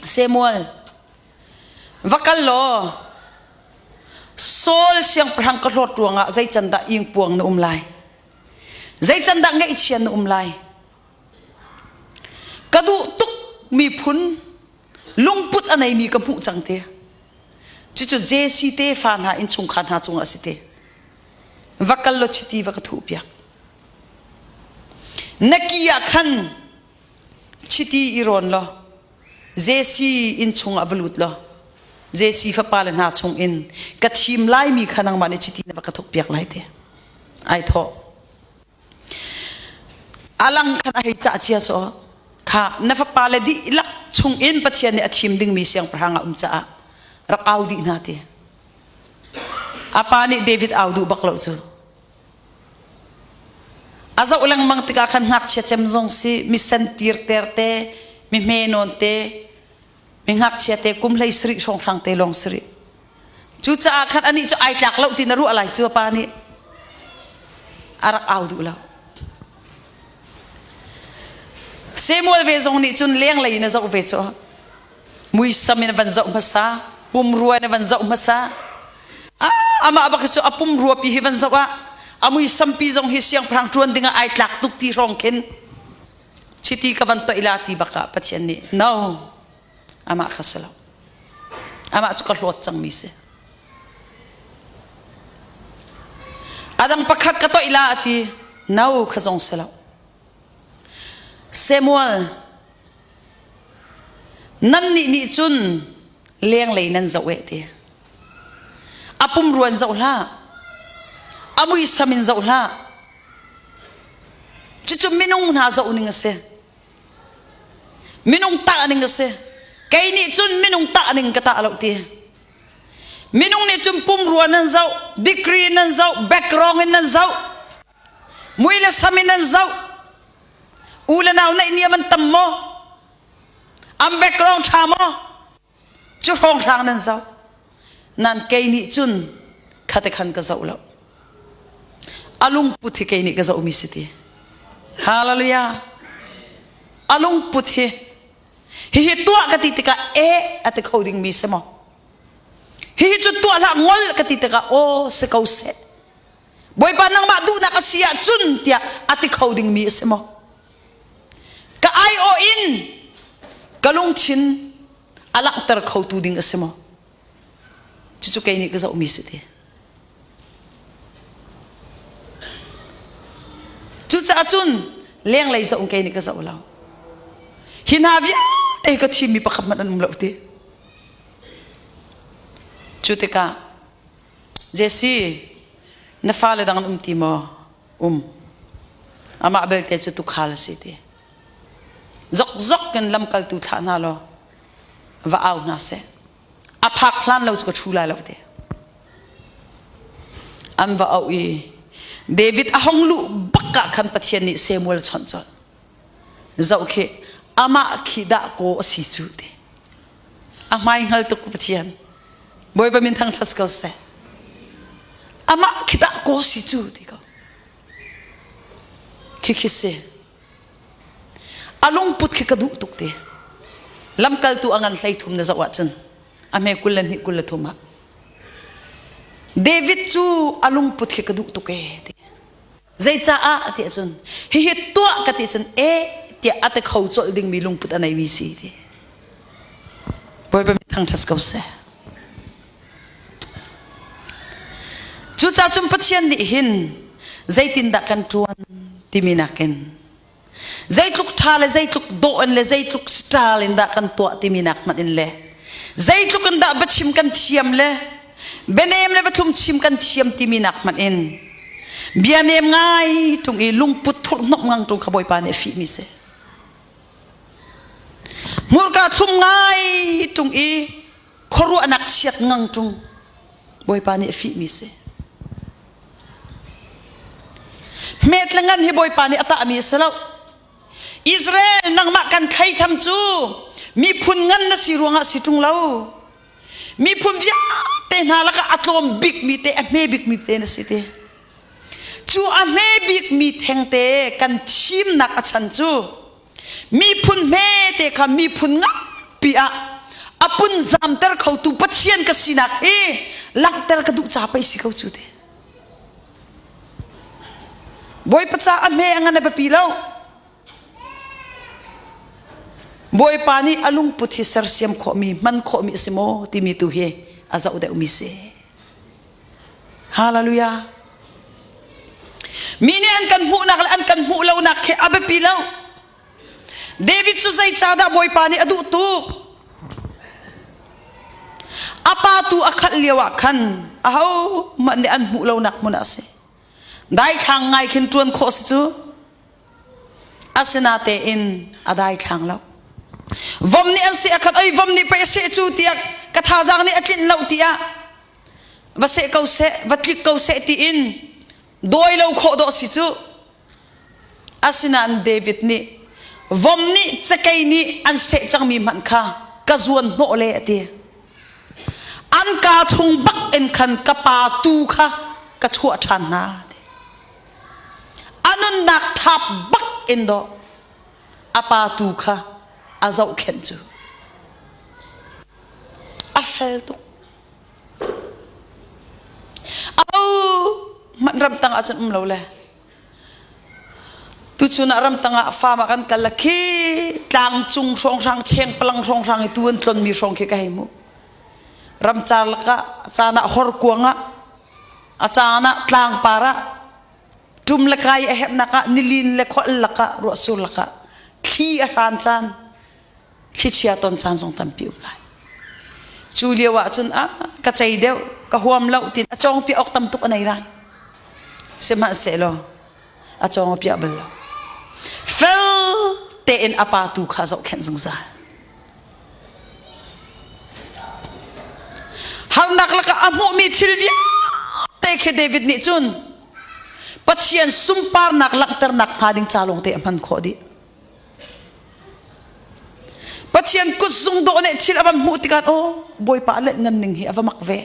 Samuel va kal law Saul siangpahrang ka hlawt ruangah zei can dah ingpuang na um lai? Zei can dah ngaihchia na um lai? Ka duh tuk miphun lungput a neimi ka hmuh cang te. Cucu Jesse tefa hna innchungkhar hna cungah a si te. Va kal law chiti va ka thuh piak. Na ki ah khan chiti i rawn law Jesse inn chungah va lut law Jesse fapa le hna chungin ka thim laimi kha nangmah nih chiti na va ka thukpiak lai te. Ai thawh. Alang khan a hei cah cia cu kha na fapa le dihlak chungin Pathian nih a thim dingmi siangpahrang a um caah rak au dih hna ti. A pa nih David au duh bak lo cu. A zoh lengmang tikah khan ngakchia cem zong si, mi sentir ter te, mi hme nawn te, mi ngakchia te kum hlei sarih hrawnghrang te lawng si rih. Cucaah khan anih cu ai tlak lo ti na ruah lai cu a pa nih a rak au duh lo. Samuel ve zong nih cun lenglei in a zoh ve cu. Muisam in a van zoh hmasa, pumrua in a van zoh hmasa. Ah, amah bak cu a pumrua pi hi van zoh ah a muisam pi zong hi siangpahrang ṭuan dingah ai tlak tuk ti hrawng khin chiti ka van toih la ti bak ah Pathian nih no amah kha si lo amah cu ka hlawt cangmi si adang pakhat ka toih la ati no kha zong si lo Samuel Nannih nih cun lenglei nan zoh eh ti. A pumrua in zoh hlah. A muisam in zoh hlah. Cucu minung hna zoh ning a si. Minung tah ning a si. Kei nih cun minung tah ning ka tah lo ti. Minung nih cun pumrua nan zoh, degree nan zoh, background in nan zoh, mui le sam in nan zoh. U le nau naihniam an tam maw? An background ṭha maw? Cu hrawnghrang nan zoh. Nan kei nih cun khate khan ka zoh lo. A lungput hi kei nih ka zohmi si ti. Hallelujah. A lungput hi hihi tuah ka ti tikah e a ti kho dingmi si maw? Hihi cu tuah hlah ngol ka ti tikah aw si ko seh. Bawipa nangmah duhnak a si ahcun tiah a ti kho dingmi a si maw? Ka aiawh in ka lungthin a langhter khotu ding a si maw? Cucu kei nih ka zohmi si ti. Cucaah cun lenglei zoh in kei nih ka zoh lo. Hi hna vialte ka thimmi pakhat hmanh an um lo ti. Cu tikah Jesse, na fale dang an um ti maw? Um. Amah belte cu tuukhal a si ti. Zokzok in lamkaltu thlah hna law va au hna seh. A phak hlan lo cu ka ṭhu lai lo ti. An va auh i David a hong luh bak ah khan Pathian nih Samuel chawnh colh. Zoh khi amah khi dah kaw a si cu ti. A hmai hngal tuk Pathian. Bawipa min thangṭhat ko seh. Amah khi dah kaw si cu ti ko. Khi khi si. A lungput khi ka duh tuk ti. Lamkaltu a ngan hlei thum na zoh ahcun a hme 22 23 ah David cu a lungput khi ka duh tuk ee ti. Zeicaah ti ahcun hihi tuah ka ti cun e tiah a ti kho colh dingmi lungput a neimi si ti. Bawipa mi thangṭhat ko seh. Cucaah cun Pathian nih hin zeitindah kan ṭuan timi nakin zeitluk ṭha le zeitluk dawh in le zeitluk style in dah kan tuah timi nak hmanh in le. Zeitluk in dah biachim kan thiam le bianem le biathlum chim kan thiam timi nak hmanh in bia nem ngai tung i lungput thurhhnawmh ngang tung kha Bawipa nih a fihmi si. Hmurka thlum ngai tung i khuaruahnak chiat ngang tung Bawipa nih a fihmi si. Hmet le ngan hi Bawipa nih a tahmi a si lo. Israel nangmah kan thlei tham cu miphun ngan na si ruangah si ṭung lo. Miphun vialte hna lakah a tlawm bikmi te a hme bikmi te na si te. Cu a hme bikmi thengte kan thimnak a chan cu miphun hmete kha miphun nganpi ah a pun zamter khotu Pathian ka sinak hi langhter ka duh ca pei si ko cu te. Bawipa ca a hme a ngan a biapi lo. Bawipa nih a lungput hi sersiam khawhmi, hman khawhmi a si maw timi tu hi a zoh deuhmi si. Hallelujah. Mi nih an kan hmuhnak le an kan hmuh lonak khi a biapi lo. David cu zeicahdah Bawipa nih a duh tuk? A pa tu a khalh lio ah khan ahohmanh nih an hmuh lonak hmun ah a si. Daithlang ngai khin ṭuan khawh si cu. Asinatein a daithlang lo. Vom nih an seh a khat, oi vom nih pei a seh cu tiah ka thazaang nih a tlinh lo tiah va seh ko seh, va tlik ko seh tiin dawi lo khawh dawh si cu. Asinain David nih vom nih cakei nih an seh cangmi hmanh kha ka zuan hnawh le a ti. An kaa chung bak in khan ka pa tu kha ka chuah ṭhan hna a ti. A nunnak thap bak in dawh a pa tu kha a zohkhenh cu. A fel tuk. Au hmanh ramtang ahcun um lo le tuchun ah ramtang ah farm ah kan kal la khi tlangcung hrawnghrang chengpalang hrawnghrang i tu an tlonmi hrawng khi ka hei hmuh ramcar lakah caan ah horkuang ah a caan ah tlangpar ah ṭum le kai a herhnak ah nilin le khual lakah ruahsur lakah thli a hran caan thlichia ton caan zong tampi um lai cu lio ah cun ah ka cei deuh ka huam lo tin a cawng piah awk tam tuk a nei lai sihmanhsehlaw a cawng a piah bal lo fel tein a pa tu kha zohkhenh zungzal harnak lakah a hmuhmi thil vialte khi David nih cun Pathian sunparnak langhternak hnga ding ca lawng te a hman khawh dih Pathian kutzung dawh nih thil a van hmuh tikah aw Bawipa a let ngan ning hi a va mak ve.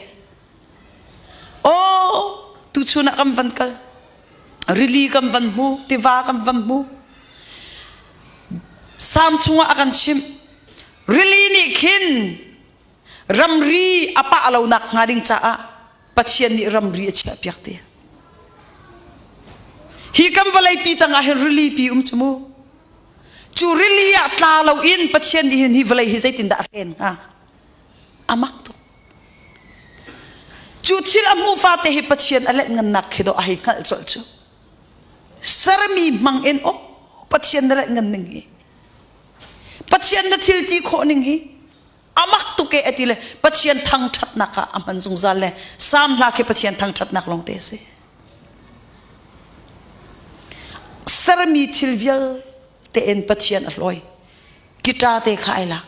Aw tuchun ah kan van kal rili kan van hmu tiva kan van hmu Sam chungah a kan chimh rili nih khin ramri a pah lo nak hnga ding caah Pathian nih ramri a chiah piak ti. Hi kan vawlei pi tangah hin rili pi um cu mu. Cu rili ah tla lo in Pathian nih hin hi vawlei hi zeitindah a hren hnga? A mak tuk. Cu thil a hmuh fate hi Pathian a let ngannak khi dawh a hei hngalh colh cu. Sermi hmang in oh Pathian na let ngan ning hi. Pathian na thil ti khawh ning hi amak tuk e ati le Pathian thangṭhatnak ah a hman zungzal le Salm hla khi Pathian thangṭhatnak lawng te a si. Sermi thil vialte in Pathian a hlawi. Guitar te kha ai lak.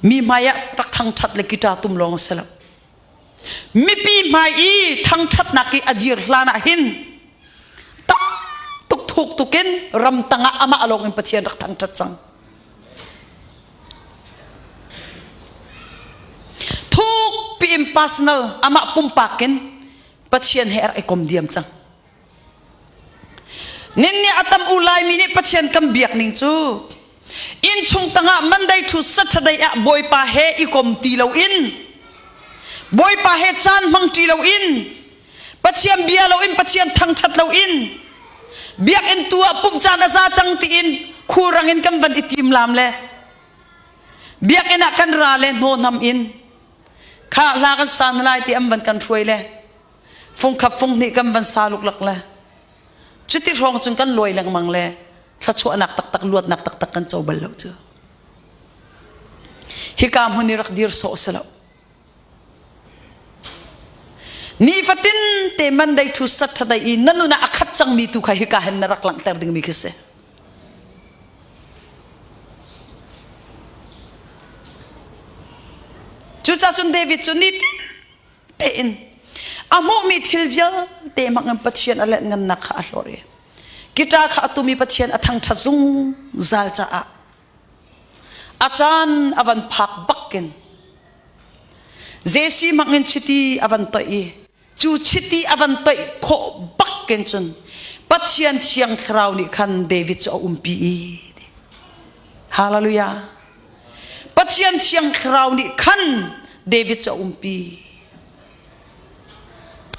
Mi hmai ah rak thangṭhat le guitar tum lawng a si lo. Mipi hmai i thangṭhatnak i a dir hlan ah hin tam tuk thuk tukin ramtang ah amah lawng in Pathian rak thangṭhat cang. Thuk piin personal amah pumpak in Pathian he rak i kom diam cang. Ninni a tam u Laimi nih Pathian kan biak ning cu innchung tangah Monday to Saturday ah Bawipa he i kom ti loin Bawipa he caan hmang ṭi loin Pathian bia loin Pathian thangṭhat loin biakinn tu ah pumh caan a za cang tiin khulrang in kan van i tim lam le biakinn ah kan ra le hnawhnam in kha hla kan sa hna lai ti an van kan hruai le fungkhat funghnih kan van sa luklak le cuti hrawng cun kan luai lengmang le thluachuahnak taktak luatnak taktak kan co bal lo cu. Hika hmun i rak dir sawh si lo. Nifatin te Monday to Saturday i na nun ah a khat cangmi tu kha hika hin na rak langhter dingmi khi si. Cucaah cun David cu nitin tein a hmuhmi thil vialte hmang in Pathian a lenhngannak kha a hlawr i guitar kha a tum i Pathian a thangṭhat zungzal caah a caan a van phak bakin Jesse hmang in chiti a van toih i cu chiti a van toih khawh bakin cun Pathian Thiang Thlarau nih khan David cu a umpi i Hallelujah Pathian Thiang Thlarau nih khan David cu a umpi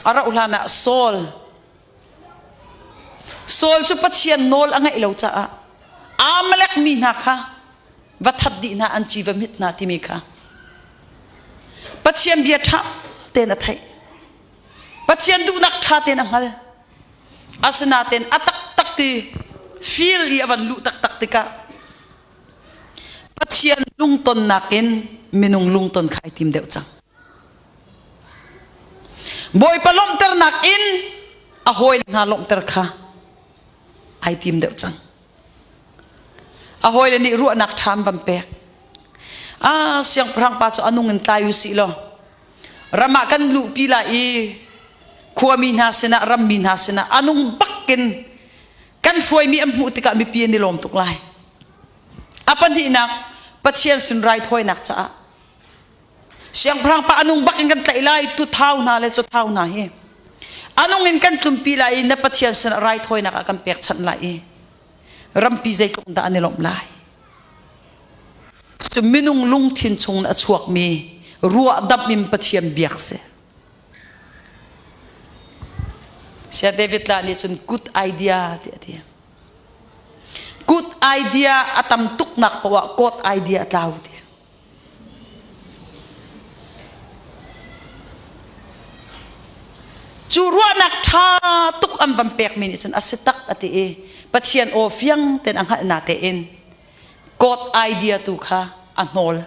a rauh hlan ah Saul Saul cu Pathian nawl a ngaih lo caah Amalek mi hna kha va that dih hna an ci va mit hna timi kha Pathian bia ṭha tein a theih. Pathian duhnak ṭha tein a hngal. Asinain a taktak ti feel i a van luh taktak tikah Pathian lungtonnak in minung lungton kha ai tim deuh cang. Bawipa lawmhternak in a hawile hna lawmhter kha ai tim deuh cang. A hawile nih ruahnak ṭha an van pek. Ah, siangpahrang pa cu a nung in tlai u sih law ram ah kan luhpi lai i khuami hna sinah rammi hna sinah a nung bakin kan hruaimi an hmuh tikah mipi an i lawm tuk lai. A pahnihnak Pathian sin raithawinak caah Siangpahrang pa anung bak in kan tlaih lai tuthau hna le cuthau hna hi anung in kan tlumpi lai i na Pathian sin raithawinak ah kan pekchanh lai i rampi zeitluk dah an i lawmh lai. Cu minung lungthin chung in a chuakmi ruahdamh in Pathian biak si. Sia David la nih cun good idea ti a ti. Good idea a tam tuknak poah ah God idea a tlau ti. Cu ruahnak ṭha tuk an van pekmi nih cun a si tak a ti i Pathian aw fiang tein a hngalh na tein God idea tu kha a hnawl.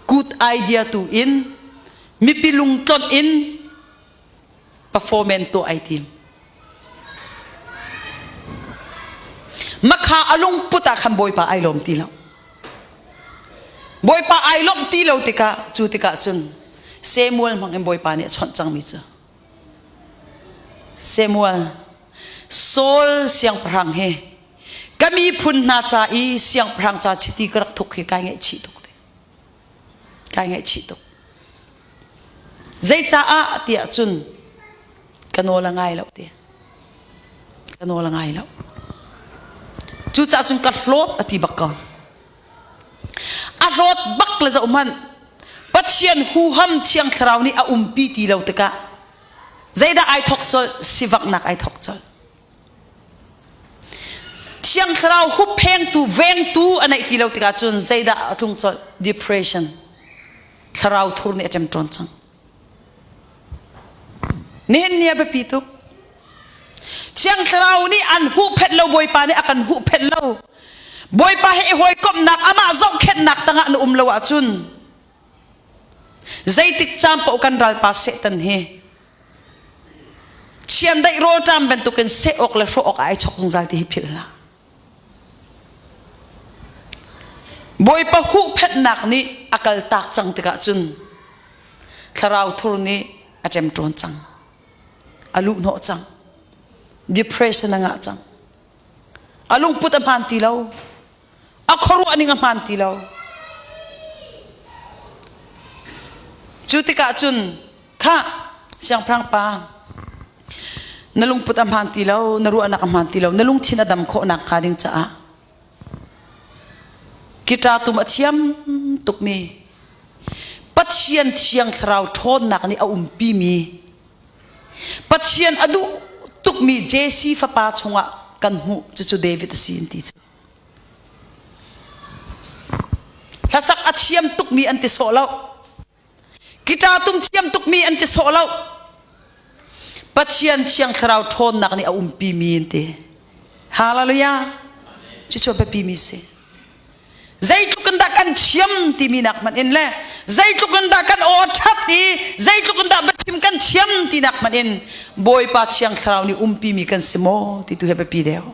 Good idea tu in mipi lungtlonh in performance tuah ai tim. Makha a lungput ah khan Bawipa ai lawm ti lo. Bawipa ai lawmh ti lo tikah cu tikah cun Samuel hmang in Bawipa nih a chawnh cangmi cu Samuel Saul siangpahrang hi ka miphun hna ca i siangpahrang ca chiti ka rak thuk hi kai ngaihchih tuk te kai ngaihchih tuk Zeicaah tiah cun ka nawl a ngai lo ti. Ka nawl a ngai lo. Cucaah cun ka hlawt a ti bak ko. A hlawt bak le zoh hmanh. Pathian huham thiang thlarau nih a umpi ti lo tikah zeidah ai thok colh sivaknak ai thok colh. Thiang thlarau hupphengtu vengtu a neih ti lo tikah cun zeidah a tlung colh depression. Thlarau thur nih a ṭemṭawn cang. Nihin ni a biapi tuk. Thiang Thlarau nih an huhphenh lo, Bawipa nih a kan huhphenh lo. Bawipa he i hawikomhnak, amah zohkhenhnak tangah na um lo ahcun zeitik caan paoh kan ralpa Satan hi chiandeih rawlṭam bantukin seh awk le hrawh awk ah ai chok zungzal ti hi philh hlah. Bawipa huhphenhnak nih a kaltak cang tikah cun thlarau thur nih a ṭemṭawn cang. A luhhnawh cang. Depression a ngah cang. A lungput a hmaan ti lo. A khuaruah ning a hmaan ti lo. Cu tikah cun Khah, siangpahrang pa, na lungput a hmaan ti lo, na ruahnak a hmaan ti lo, na lungthin a dam khawh nakhnga ding caah guitar tum a thiam tukmi Pathian thiang thlarau ṭhawnnak nih a umpimi Pathian a duh tukmi Jesse fapa chungah kan hmuh cucu David a si an ti cu. Hlasak a thiam tukmi an ti sawh lo. Guitar tum thiam tukmi an ti sawh lo. Pathian thiang thlarau ṭhawnnak nih a umpi mi an ti. Hallelujah. Cucu a biapi mi si. Zeitluk in dah kan. kan thiam timi nak hmanh in le zeitluk in dah kan aw ṭhat i zeitluk in dah biachim kan thiam ti nak hmanh in Bawipa Thiang Thlarau nih umpimi kan si maw ti tu hi biapi deuh.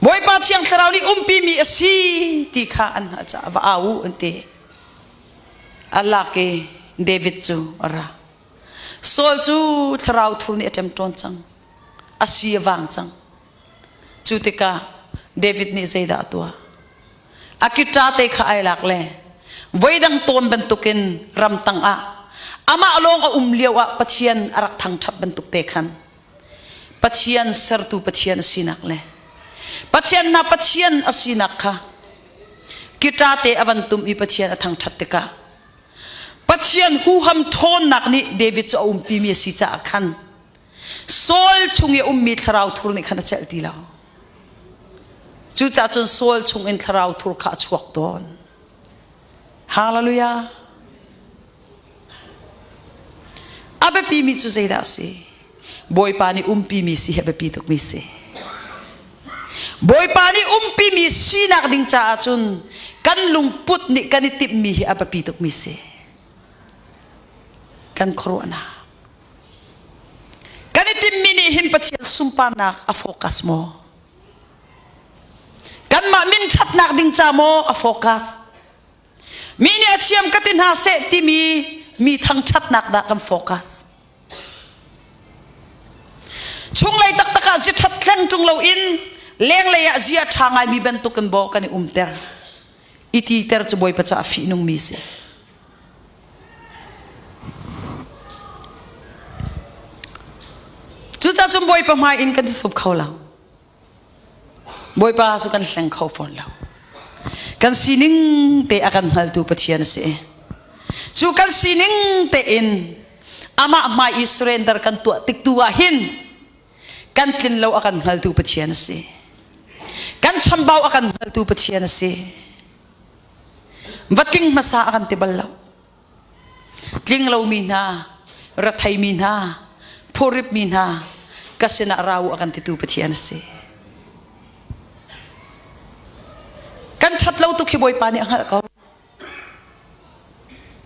Bawipa Thiang Thlarau nih umpimi a si ti kha an hngalh caah va au u an ti. A lak i David cu a ra. Saul cu thlarau thur nih a ṭemṭawn cang. A si a vang cang. Cu tikah David nih zeidah a tuah? A kiṭa te kha ai lak le voidang tawn bantukin ramtang ah amah lawng a um lio ah Pathian a rak thangṭhat bantuk te khan Pathian sertu Pathian a sinak le Pathian hna Pathian a sinak kha kiṭa te a van tum i Pathian a thangṭhat tikah Pathian huham ṭhawnnak nih David cu a umpimi a si caah khan Saul chung i a ummi thlarau thur nih khan a celh ti lo. Cucaah cun Saul chung in thlarau thur kha a chuak tawn. Hallelujah. A biapimi cu zeidah a si? Bawipa nih umpimi si hi a biapi tukmi si. Bawipa nih umpimi sinak ding caah cun kan lungput nih kan i timhmi hi a biapi tukmi si. Kan khuaruahnak. Kan i timhmi nih hin Pathian sunparnak a focus maw? Kanmah min ṭhatnak ding ca maw a focus? Mi nih a thiam ka ti hna seh timi mi thangṭhatnak dah kan focus? Chunglei taktak ah zi ṭhat hleng ṭung loin lenglei ah zia ṭha ngaimi bantukin baw kan i umter. I titer cu Bawipa caah fihnungmi si. Cucaah cun Bawipa hmai in kan thup kho lo. Bawipa cu kan hleng kho fawn lo. Kan sining te a kan hngaltu Pathian a si. Cu kan sining tein amah hmai i surrender kan tuah tik tu ah hin kan tlin lo a kan hngaltu Pathian a si. Kan chambau a kan hngaltu Pathian a si. Va tling hmasa a kan ti bal lo. Tling lomi hna, retheimi hna, phurripmi hna, ka sinah ra u a kan titu Pathian a si. Kan ṭhat lo tuk hi Bawipa nih a hngalh ko.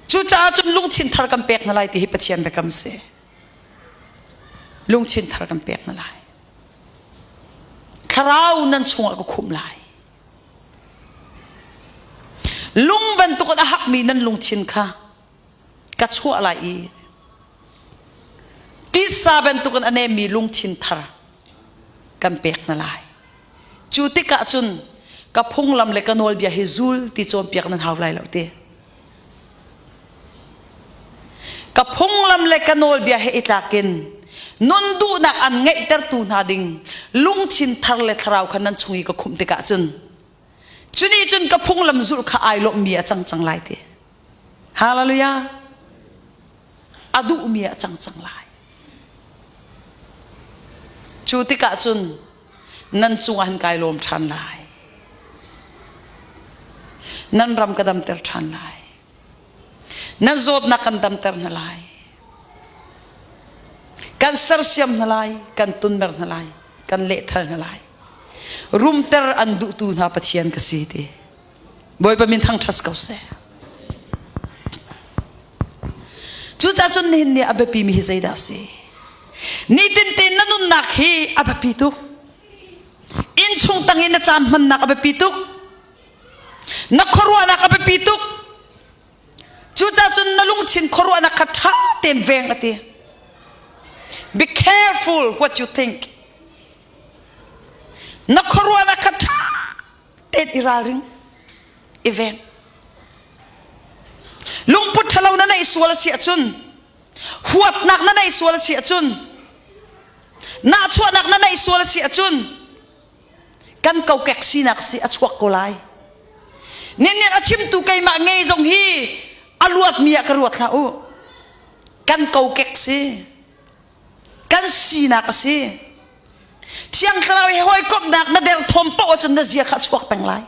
Cucaah cun lungthin thar kan pek hna lai ti hi Pathian biakam si. Lungthin thar kan pek hna lai. Thlarau nan chungah ka khumh lai. Lung bantukin a hakmi nan lungthin kha ka chuah lai i titsa bantukin a nemmi lungthin thar kan pek hna lai. Cu tikah cun ka phunglam le ka nawlbia hi zul ti cawnpiak nan hau lai lo ti. Ka phunglam le ka nawlbia he i tlak in nun duhnak an ngeihtertu hna ding lungthin thar le thlarau kha nan chung i ka khumh tikah cun cu nih cun ka phunglam zulh kha ai lawmhmi a cang cang lai ti. Hallelujah. A duhmi a cang cang lai. Cu tikah cun nan cungah hin kai lawm ṭhan lai. Nan ram ka damter ṭhan lai. Nan zawtnak kan damter hna lai. Kan sersiam hna lai, kan tunmer hna lai, kan lehthal hna lai. Rumter an duhtu hna Pathian ka si ti. Bawipa min thangṭhat ko seh. Cucaah cun nihin ni a biapi mi hi zeidah a si? Nitin tein na nunnak hi a biapi tuk. Innchung tang i na caan hmannak a biapi tuk. Na khuaruahnak a biapi tuk. Cucaah cun na lungthin khuaruahnak kha ṭha tein veng a ti. Be careful what you think. Na khuaruahnak kha ṭha tein i ralring i veng lungput ṭhalo na neih sual a si ahcun huatnak na neih sual a si ahcun nahchuahnak na neih sual a si ahcun kan kokek sinak si a chuak ko lai nin a chimtu keimah nge zong hi a luatmi ah ka ruat hlah u kan kokek si kan sinak a si Thiang Thlarau he hawikomhnak na derthawm paoh ahcun na zia kha a chuak peng lai.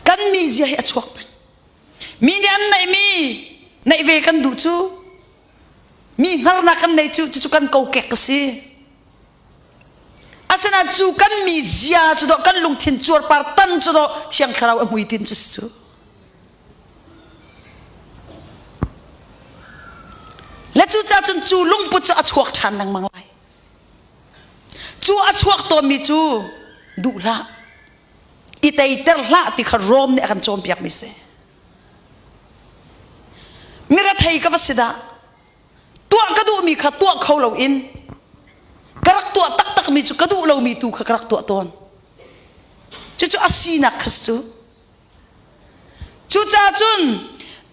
Kan mi zia hi a chuak peng. Mi nih an neihmi neih ve kan duh cu. Mi hngarnak kan nei cu cucu kan kokek a si. Asinain cu kan mi zia cu dawh kan lungthin cuarpar tan cu dawh Thiang Thlarau a hmuitin cu si cu. Le cucaah cun cu lungput cu a chuak ṭhan lengmang lai. Cu a chuak tawnmi cu duh hlah, i teiter hlah ti kha Rom nih a kan cawnpiakmi si. Mirethei ka va si dah, tuah ka duhmi kha tuah kho loin ka rak tuah taktakmi cu ka duh lomi tu kha ka rak tuah tawn. Cucu a sinak kha cu. Cucaah cun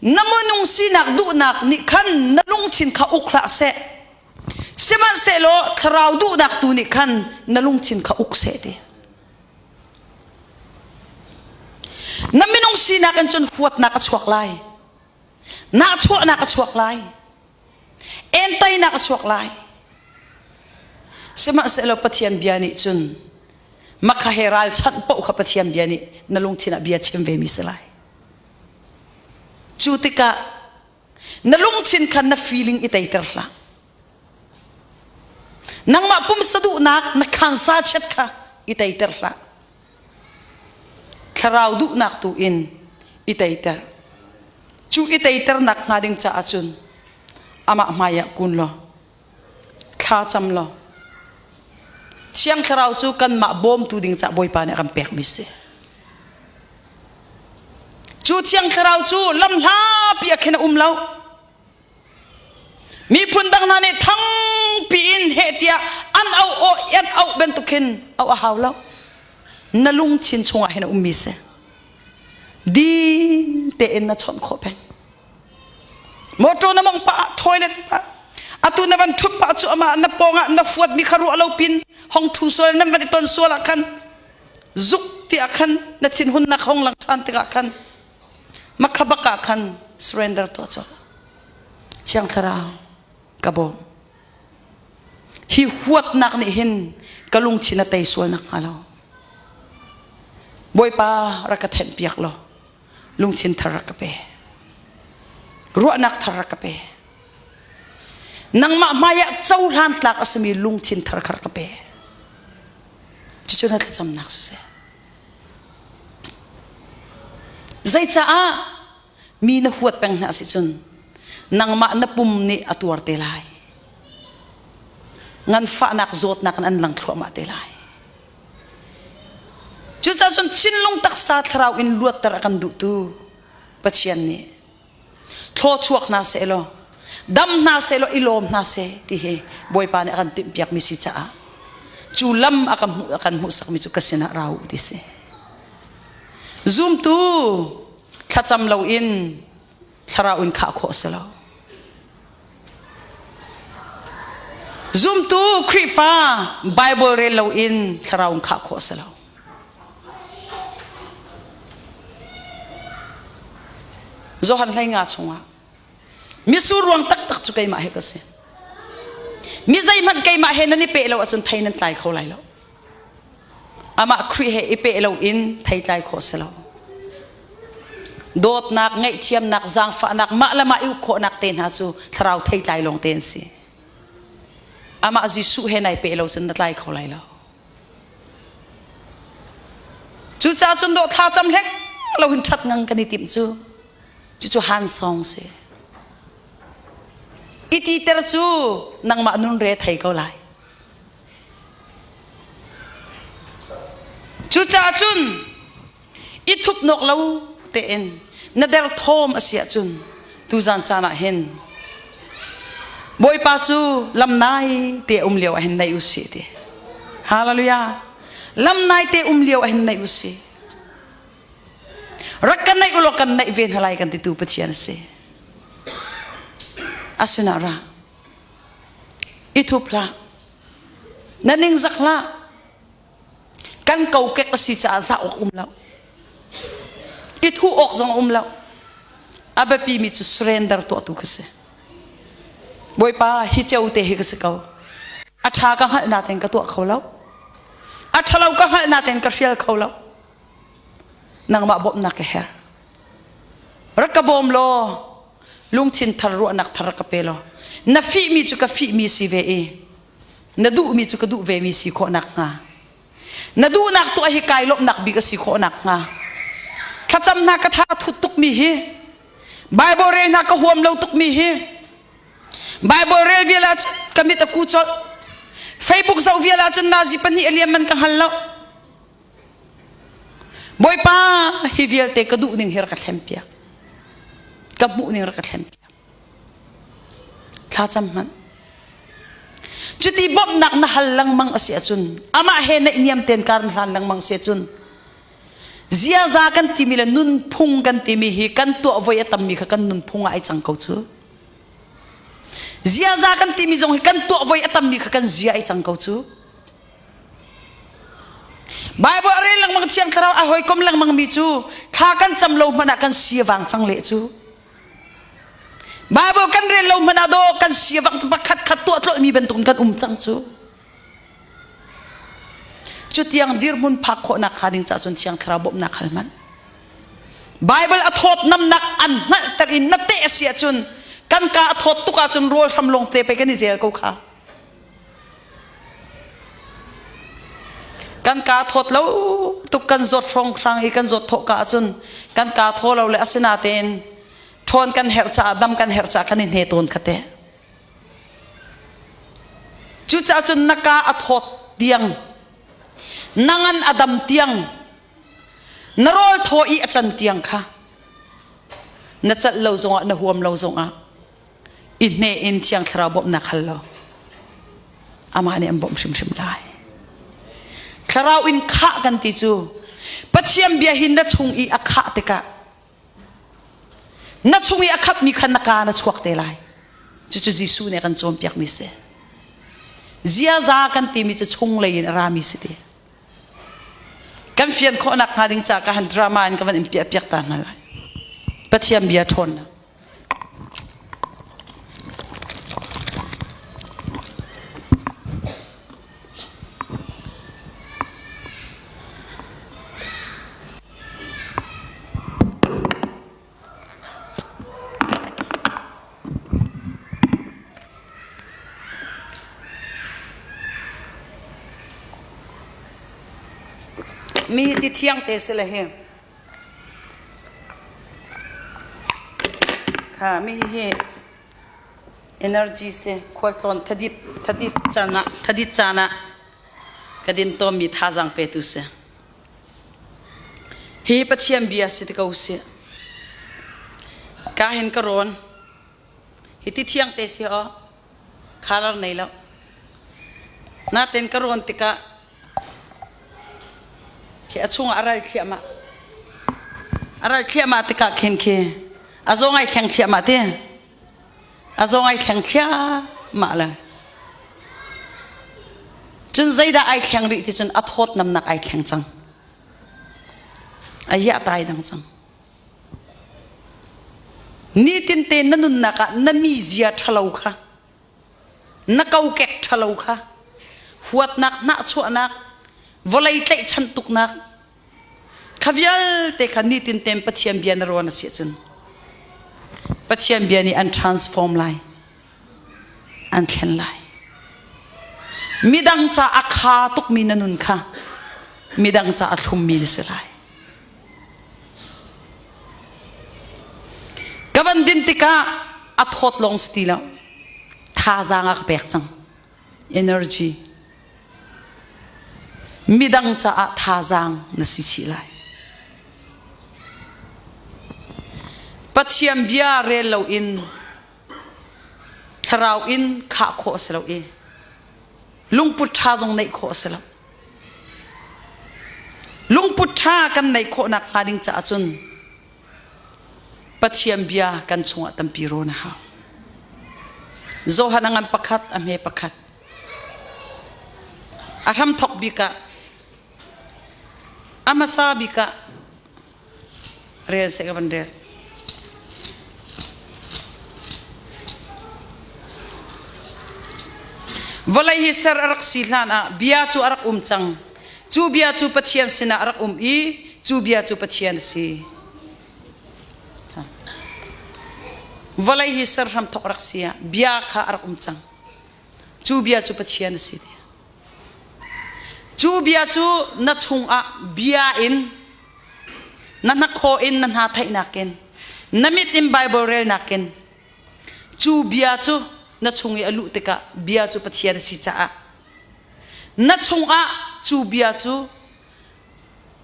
na minung sinak duhnak nih khan na lungthin kha uk hlah seh. Sihmanhsehlaw thlarau duhnak tu nih khan na lungthin kha uk seh ti. Na minung sinak in cun huatnak a chuak lai. Nahchuahnak a chuak lai. Entainak a chuak lai. Sihmanhsehlaw Pathian bia nih cun makha he ralchanh paoh kha Pathian bia nih na lungthin ah bia chim ve mi si lai. Cu tikah na lungthin kha na feeling i teiter hlah. Nangmah pumsa duhnak na khansa chiat kha i teiter hlah. Thlarau duhnak tu in i teiter. Cu i teiternak hnga ding caah cun amah hmai ah kun law thla cam law Thiang Thlarau cu kanmah bawmtu ding caah Bawipa nih a kan pekmi si. Cu Thiang Thlarau cu lamhlapi ah khin a um lo. Miphun dang hna nih thangpi in heh tiah an auh awh an auh bantuk khin auh a hau lo. Na lungthin chungah hin a ummi si. Din tein na chawnh khawh peng. Motor na mong pah toilet pah atu na van ṭhut pah cu amah na pawngah na fuatmi kha ruah lo pin hong ṭhu sual nan van i ton sual ah khan zuk tiah khan na thinhunnak hong lang ṭhan tikah khan makha bak ah khan surrender tuah colh. Thiang Thlarau ka bawm. Hi huatnak nih hin ka lungthin a tei sual nak hnga lo. Bawipa rak ka thenh piak law lungthin thar rak ka pe. Ruahnak thar rak ka pe. Nangmah hmaiah cohlan tlak a simi lungthin thar kha rak ka pe. Cucu na thlacamnak siseh. Zeicaah mi na huat peng hna si cun nangmah na pum nih a tuar te lai. Nganfahnak zawtnak in an lang thluahmah te lai. Cucaah cun thinlung taksa thlarau in luatter a kan duhtu Pathian nih thlawchuak hna seh law dam hna seh law i lawm hna seh ti hi Bawipa nih a kan timhpiakmi si caah cu lam a kan hmuh a kan hmuhsakmi cu ka sinah ra u ti si. Zumtu thlacam loin thlarau in khah khawh si lo. Zumtu Khrihfa Bible rel loin thlarau in khah khawh si lo. Johan hlei nga chungah mitsur ruang taktak cu keimah he ka si. Mi zeihmanh keimah he nan i peh lo ahcun thei nan tlai kho lai lo. Amah Khrih he i peh loin thei tlai khawh si lo. Dawtnak, ngaihthiamnak, zaangfahnak, mah le mah i uk khawhnak te hna cu thlarau thei tlai lawng te an si. Amah Jesuh he nai peh lo cun na tlai kho lai lo. Cucaah cun dawh thla cam hleng lo hin ṭhat ngang kan i timh cu cucu han song si. I titer cu nangmah nun re thei ko lai. Cucaah cun i thupnawk lo tein na derthawm a si ahcun tuzan caan ah hin Bawipa cu lam nai te um lio ah hin nei u sih ti. Hallelujah. Lam nai te um lio ah hin nei u sih. Rak kan neih ulaw kan neih ve hna lai kan titu Pathian a si. Asinah ra. I thup hlah. Na ningzak hlah. Kan kokek a si caah zah awk um lo. I thuh awk zong um lo. A biapi mi cu surrender tuah tu ka si. Bawipa hi ceu te hi ka si ko. A ṭha ka hngalh natein ka tuah kho lo. A ṭhalo ka hngalh natein ka hrial kho lo. Nangmah bawmhnak ka herh. Rak ka bawm law. Lungthin thar ruahnak thar ka pe law na fihmi cu ka fihmi si ve i na duhmi cu ka duh vemi si khawh nakhnga na duhnak tuah hi kai lawmhnak bik a si khawh nakhnga thlacam hna ka tha thut tukmi hi Bible rel hna ka huam lo tukmi hi Bible rel vial ahcun ka mit a ku colh Facebook zoh vial ahcun nazi pahnih a liam man ka hngal lo Bawipa hi vialte ka duh ning hi rak ka thlen piak ka hmuh ning rak ka thlen piak Thlacam hmanh. Cuti bawmhnak na hal lengmang a si ahcun amah he naihniam tein kar na hlan lengmang si ahcun ziaza kan timi le nunphung kan timi hi kan tuah voi a tammi kha kan nunphung ah ai cang ko cu. Ziaza kan timi zong hi kan tuah voi a tammi kha kan zia ai cang ko cu. Bible a rel lengmang thiang thlarau a hawikom lengmang mi cu thla kan cam lo hmanh ah kan si a vang cang leh cu. Bible kan rel lo hmanh ah daw kan si vang pakhat khat tuah tlolhmi bantuk kan um cang cu. Cutiang dirhmun phak khawhnak hnga ding caah cun Thiang Thlarau bawmhnak hal hmanh. Bible a thawt namnak an hngalhter in na teh a si ahcun kan ka a thawt tuk ahcun rawl hram lawng te pei kan i zel ko kha. Kan kaa thawt lo tuk kan zawt hrawnghrang i kan zawt thawh ka ahcun kan kaa thaw lo le asinatein ṭhawn kan herh caah dam kan herh caah kan i hne tawn kha teh. Cucaah cun na kaa a thawt tiang na ngan a dam tiang na rawl thaw i a can tiang kha na celh lo zongah na huam lo zongah i hne in Thiang Thlarau bawmhnak hal law amah nih an bawmh hrimhrim lai. Thlarau in khah kan ti cu Pathian bia hi na chung i a khah tikah na chung i a khatmi kha na kaa na chuak te lai. Cucu Jesuh nih a kan cawnpiakmi si. Ziaza kan timi cu chunglei in a rami si ti. Kan fian khawhnak hnga ding caah ka han drama in ka van in piah piak ta hna lai. Pathian bia ṭhawnnak. Mi ti thiang te si le hi. Kha mi hihi energy si khualtlawn thadip thadip caan ah thadit caan ah ka din tawnmi thazaang petu si. Hi Pathian bia si ti ko sih. Ka hin ka rawn. Hi ti thiang te si aw. Color nei lo. Natin ka rawn tikah Khi a chungah a ral thliahmah. A ral thliahmah tikah khin khi a zaw ngai thleng thliahmah ti. A zaw ngai thleng thliahmah le. Cun zeidah ai thleng rih ti cun a thawt namnak ai thleng cang. A hiah tai dang cang. Nitin te na nunnak ah na mizia ṭhalo kha Na kokek ṭhalo kha huatnak hnahchuahnak vawlei tlaihchan tuknak kha vialte kha nitin tein Pathian bia na ruan a si ahcun Pathian bia nih an transform lai an thlen lai midang ca a kha tukmi na nun kha midang ca a thlummi na si lai Ka van din tikah a thawt lawng si ti lo. Thazaang a ka pek cang. Energy. Midang caah thazaang na si chih lai. Pathian bia rel loin thlarau in khah khawh a si lo i lungput ṭha zong neih khawh a si lo. Lungput ṭha kan neih khawhnak hnga ding caah cun Pathian bia kan chungah tampi rawn a hau. Johan a ngan pakhat, a hme pakhat. A hramthok bik ah, a hmasa bik ah Rel seh ka van rel. Vawlei hi ser a rak si hlan ah bia cu a rak um cang. Cu bia cu Pathian sinah a rak um i cu bia cu Pathian a si. Vawlei hi ser hram thawk rak si ah bia kha a rak um cang. Cu bia cu Pathian a si ti. Cu bia cu na chungah bia in na hnakhaw in na hna theihnak in na mit in Bible relnak in cu bia cu na chung i a luh tikah bia cu Pathian a si caah na chungah cu bia cu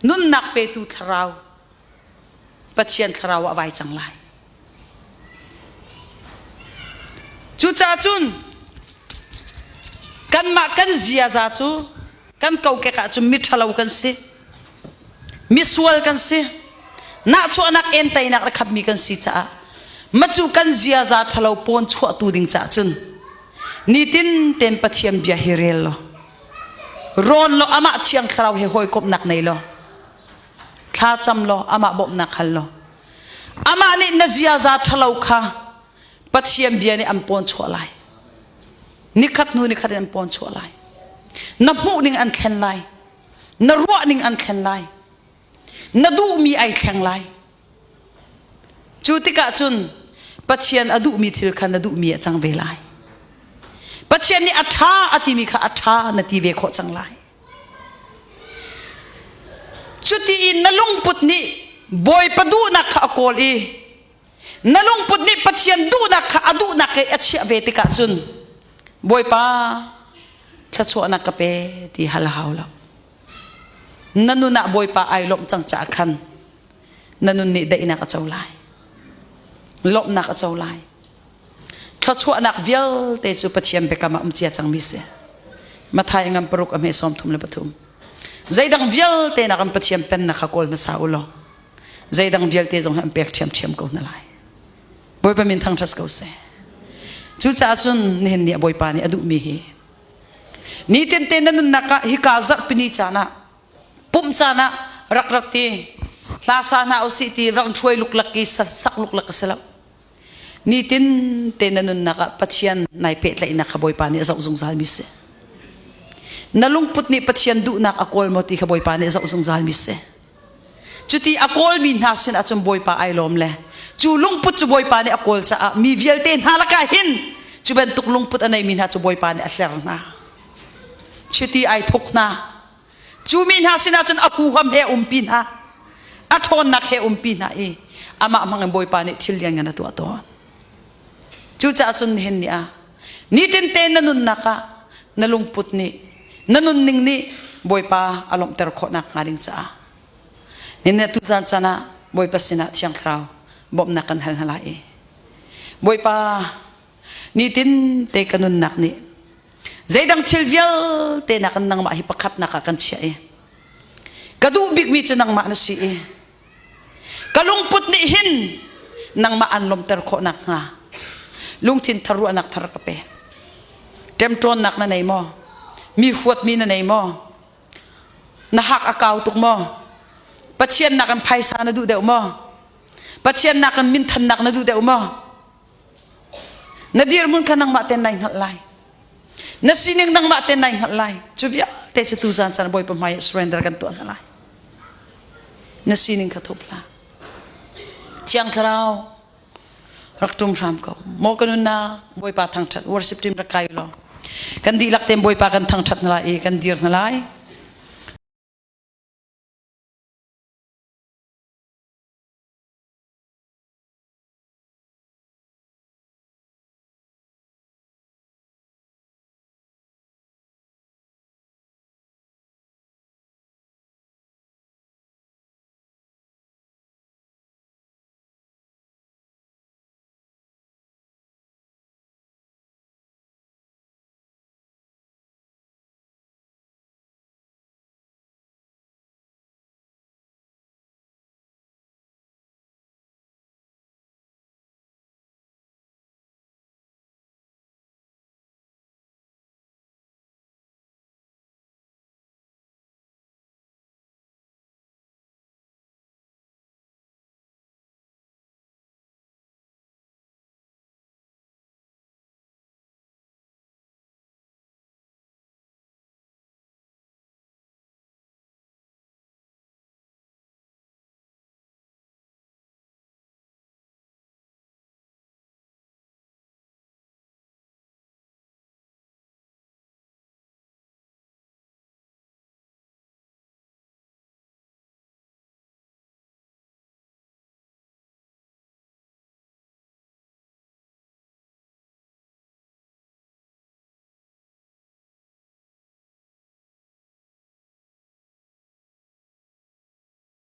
nunnak petu thlarau Pathian thlarau ah vai cang lai. Cucaah cun kanmah kan ziaza cu kan kokek ahcun miṭhalo kan si. Misual kan si. Nahchuahnak entainak a khatmi kan si caah macu kan ziaza ṭhalo pawn chuahtu ding caah cun nitin ten Pathian bia hi rel law rawn law amah thiang thlarau he hawikomhnak nei law thla cam law amah bawmhnak hal law amah nih na ziaza ṭhalo kha Pathian bia nih an pawn chuah lai. Nikhat hnu nikhat in an pawn chuah lai. Na hmuh ning an thlen lai. Na ruah ning an thlen lai. Na duhmi ai thleng lai. Cu tikah cun Pathian a duhmi thil kha na duhmi a cang ve lai. Pathian nih a ṭha a timi kha a ṭha na ti ve khawh cang lai. Cuti in na lungput nih Bawipa duhnak kha a kawl i na lungput nih Pathian duhnak kha a duhnak i a chiah ve tikah cun Bawipa thluachuahnak ka pe ti hal a hau lo. Na nun ah Bawipa ai lawmh cang caah khan na nun nih daihnak a co lai. Lawmhnak a co lai. Thluachuahnak vialte cu Pathian biakam ah um cia cangmi si. Matthai ngan paruk a hme 33. Zeidang vialte nak in Pathian pennak kha kawl hmasa u law zeidang vialte zong hi an pek ṭhiamṭhiam ko hna lai. Bawipa min thangṭhat ko seh. Cucaah cun nihin ni ah Bawipa nih a duhmi hi nitin te na nunnak ah hika zarhpini caan ah pumh caan ah rak rat ti hla sa hna usih ti rak ṭhuai luklak i sak luklak a si lo. Nitin te na nunnak ah Pathian nai pehtlaihnak kha Bawipa nih a zoh zungzal mi si. Na lungput nih Pathian duhnak a kawl maw ti kha Bawipa nih a zoh zungzal mi si. Cuti a kawlmi hna sin ahcun Bawipa ai lawm le cu lungput cu Bawipa nih a kawl caah mi vialte hna lakah hin cu bantuk lungput a neimi hna cu Bawipa nih a hler hna. Chiti ai thuk hna. Cu mi hna sinah cun a huham he umpi hna. A ṭhawnnak he umpi hna i amah hmang in Bawipa nih thil lianngan a tuah tawn. Cucaah cun nihin ni ah nitinte na nunnak ah na lungput nih na nunning nih Bawipa a lawmhter khawh nakhnga ding caah nihin tuzan caan ah Bawipa sinah Thiang Thlarau bawmhnak kan hal hna lai i Bawipa nitin te ka nunnak nih zeidang thil vialte nakin nangmah hi pakhatnak ah kan chiah i ka duh bikmi cu nangmah na si i Ka lungput nih hin nangmah an lawmhter khawh nakhnga lungthin thar ruahnak thar ka pe. Ṭemṭawnnak na nei maw? Mi huatmi na nei maw? Na hak a kau tuk maw? Pathian nakin phaisa na duh deuh maw? Pathian nakin minthannak na duh deuh maw? Na dirhmun kha nangmah ten nai hngalh lai. Na sining nangmah ten nai hngalh lai. Cu vialte cu tuzan caan Bawipa hmai ah surrender kan tuah hna lai. Na sining kha thup hlah. Thiang Thlarau rak ṭum hram ko. Maw ka nunnak Bawipa thangṭhat worship team rak kai law. Kan dihlak tein Bawipa kan thangṭhat hna lai i kan dir hna lai.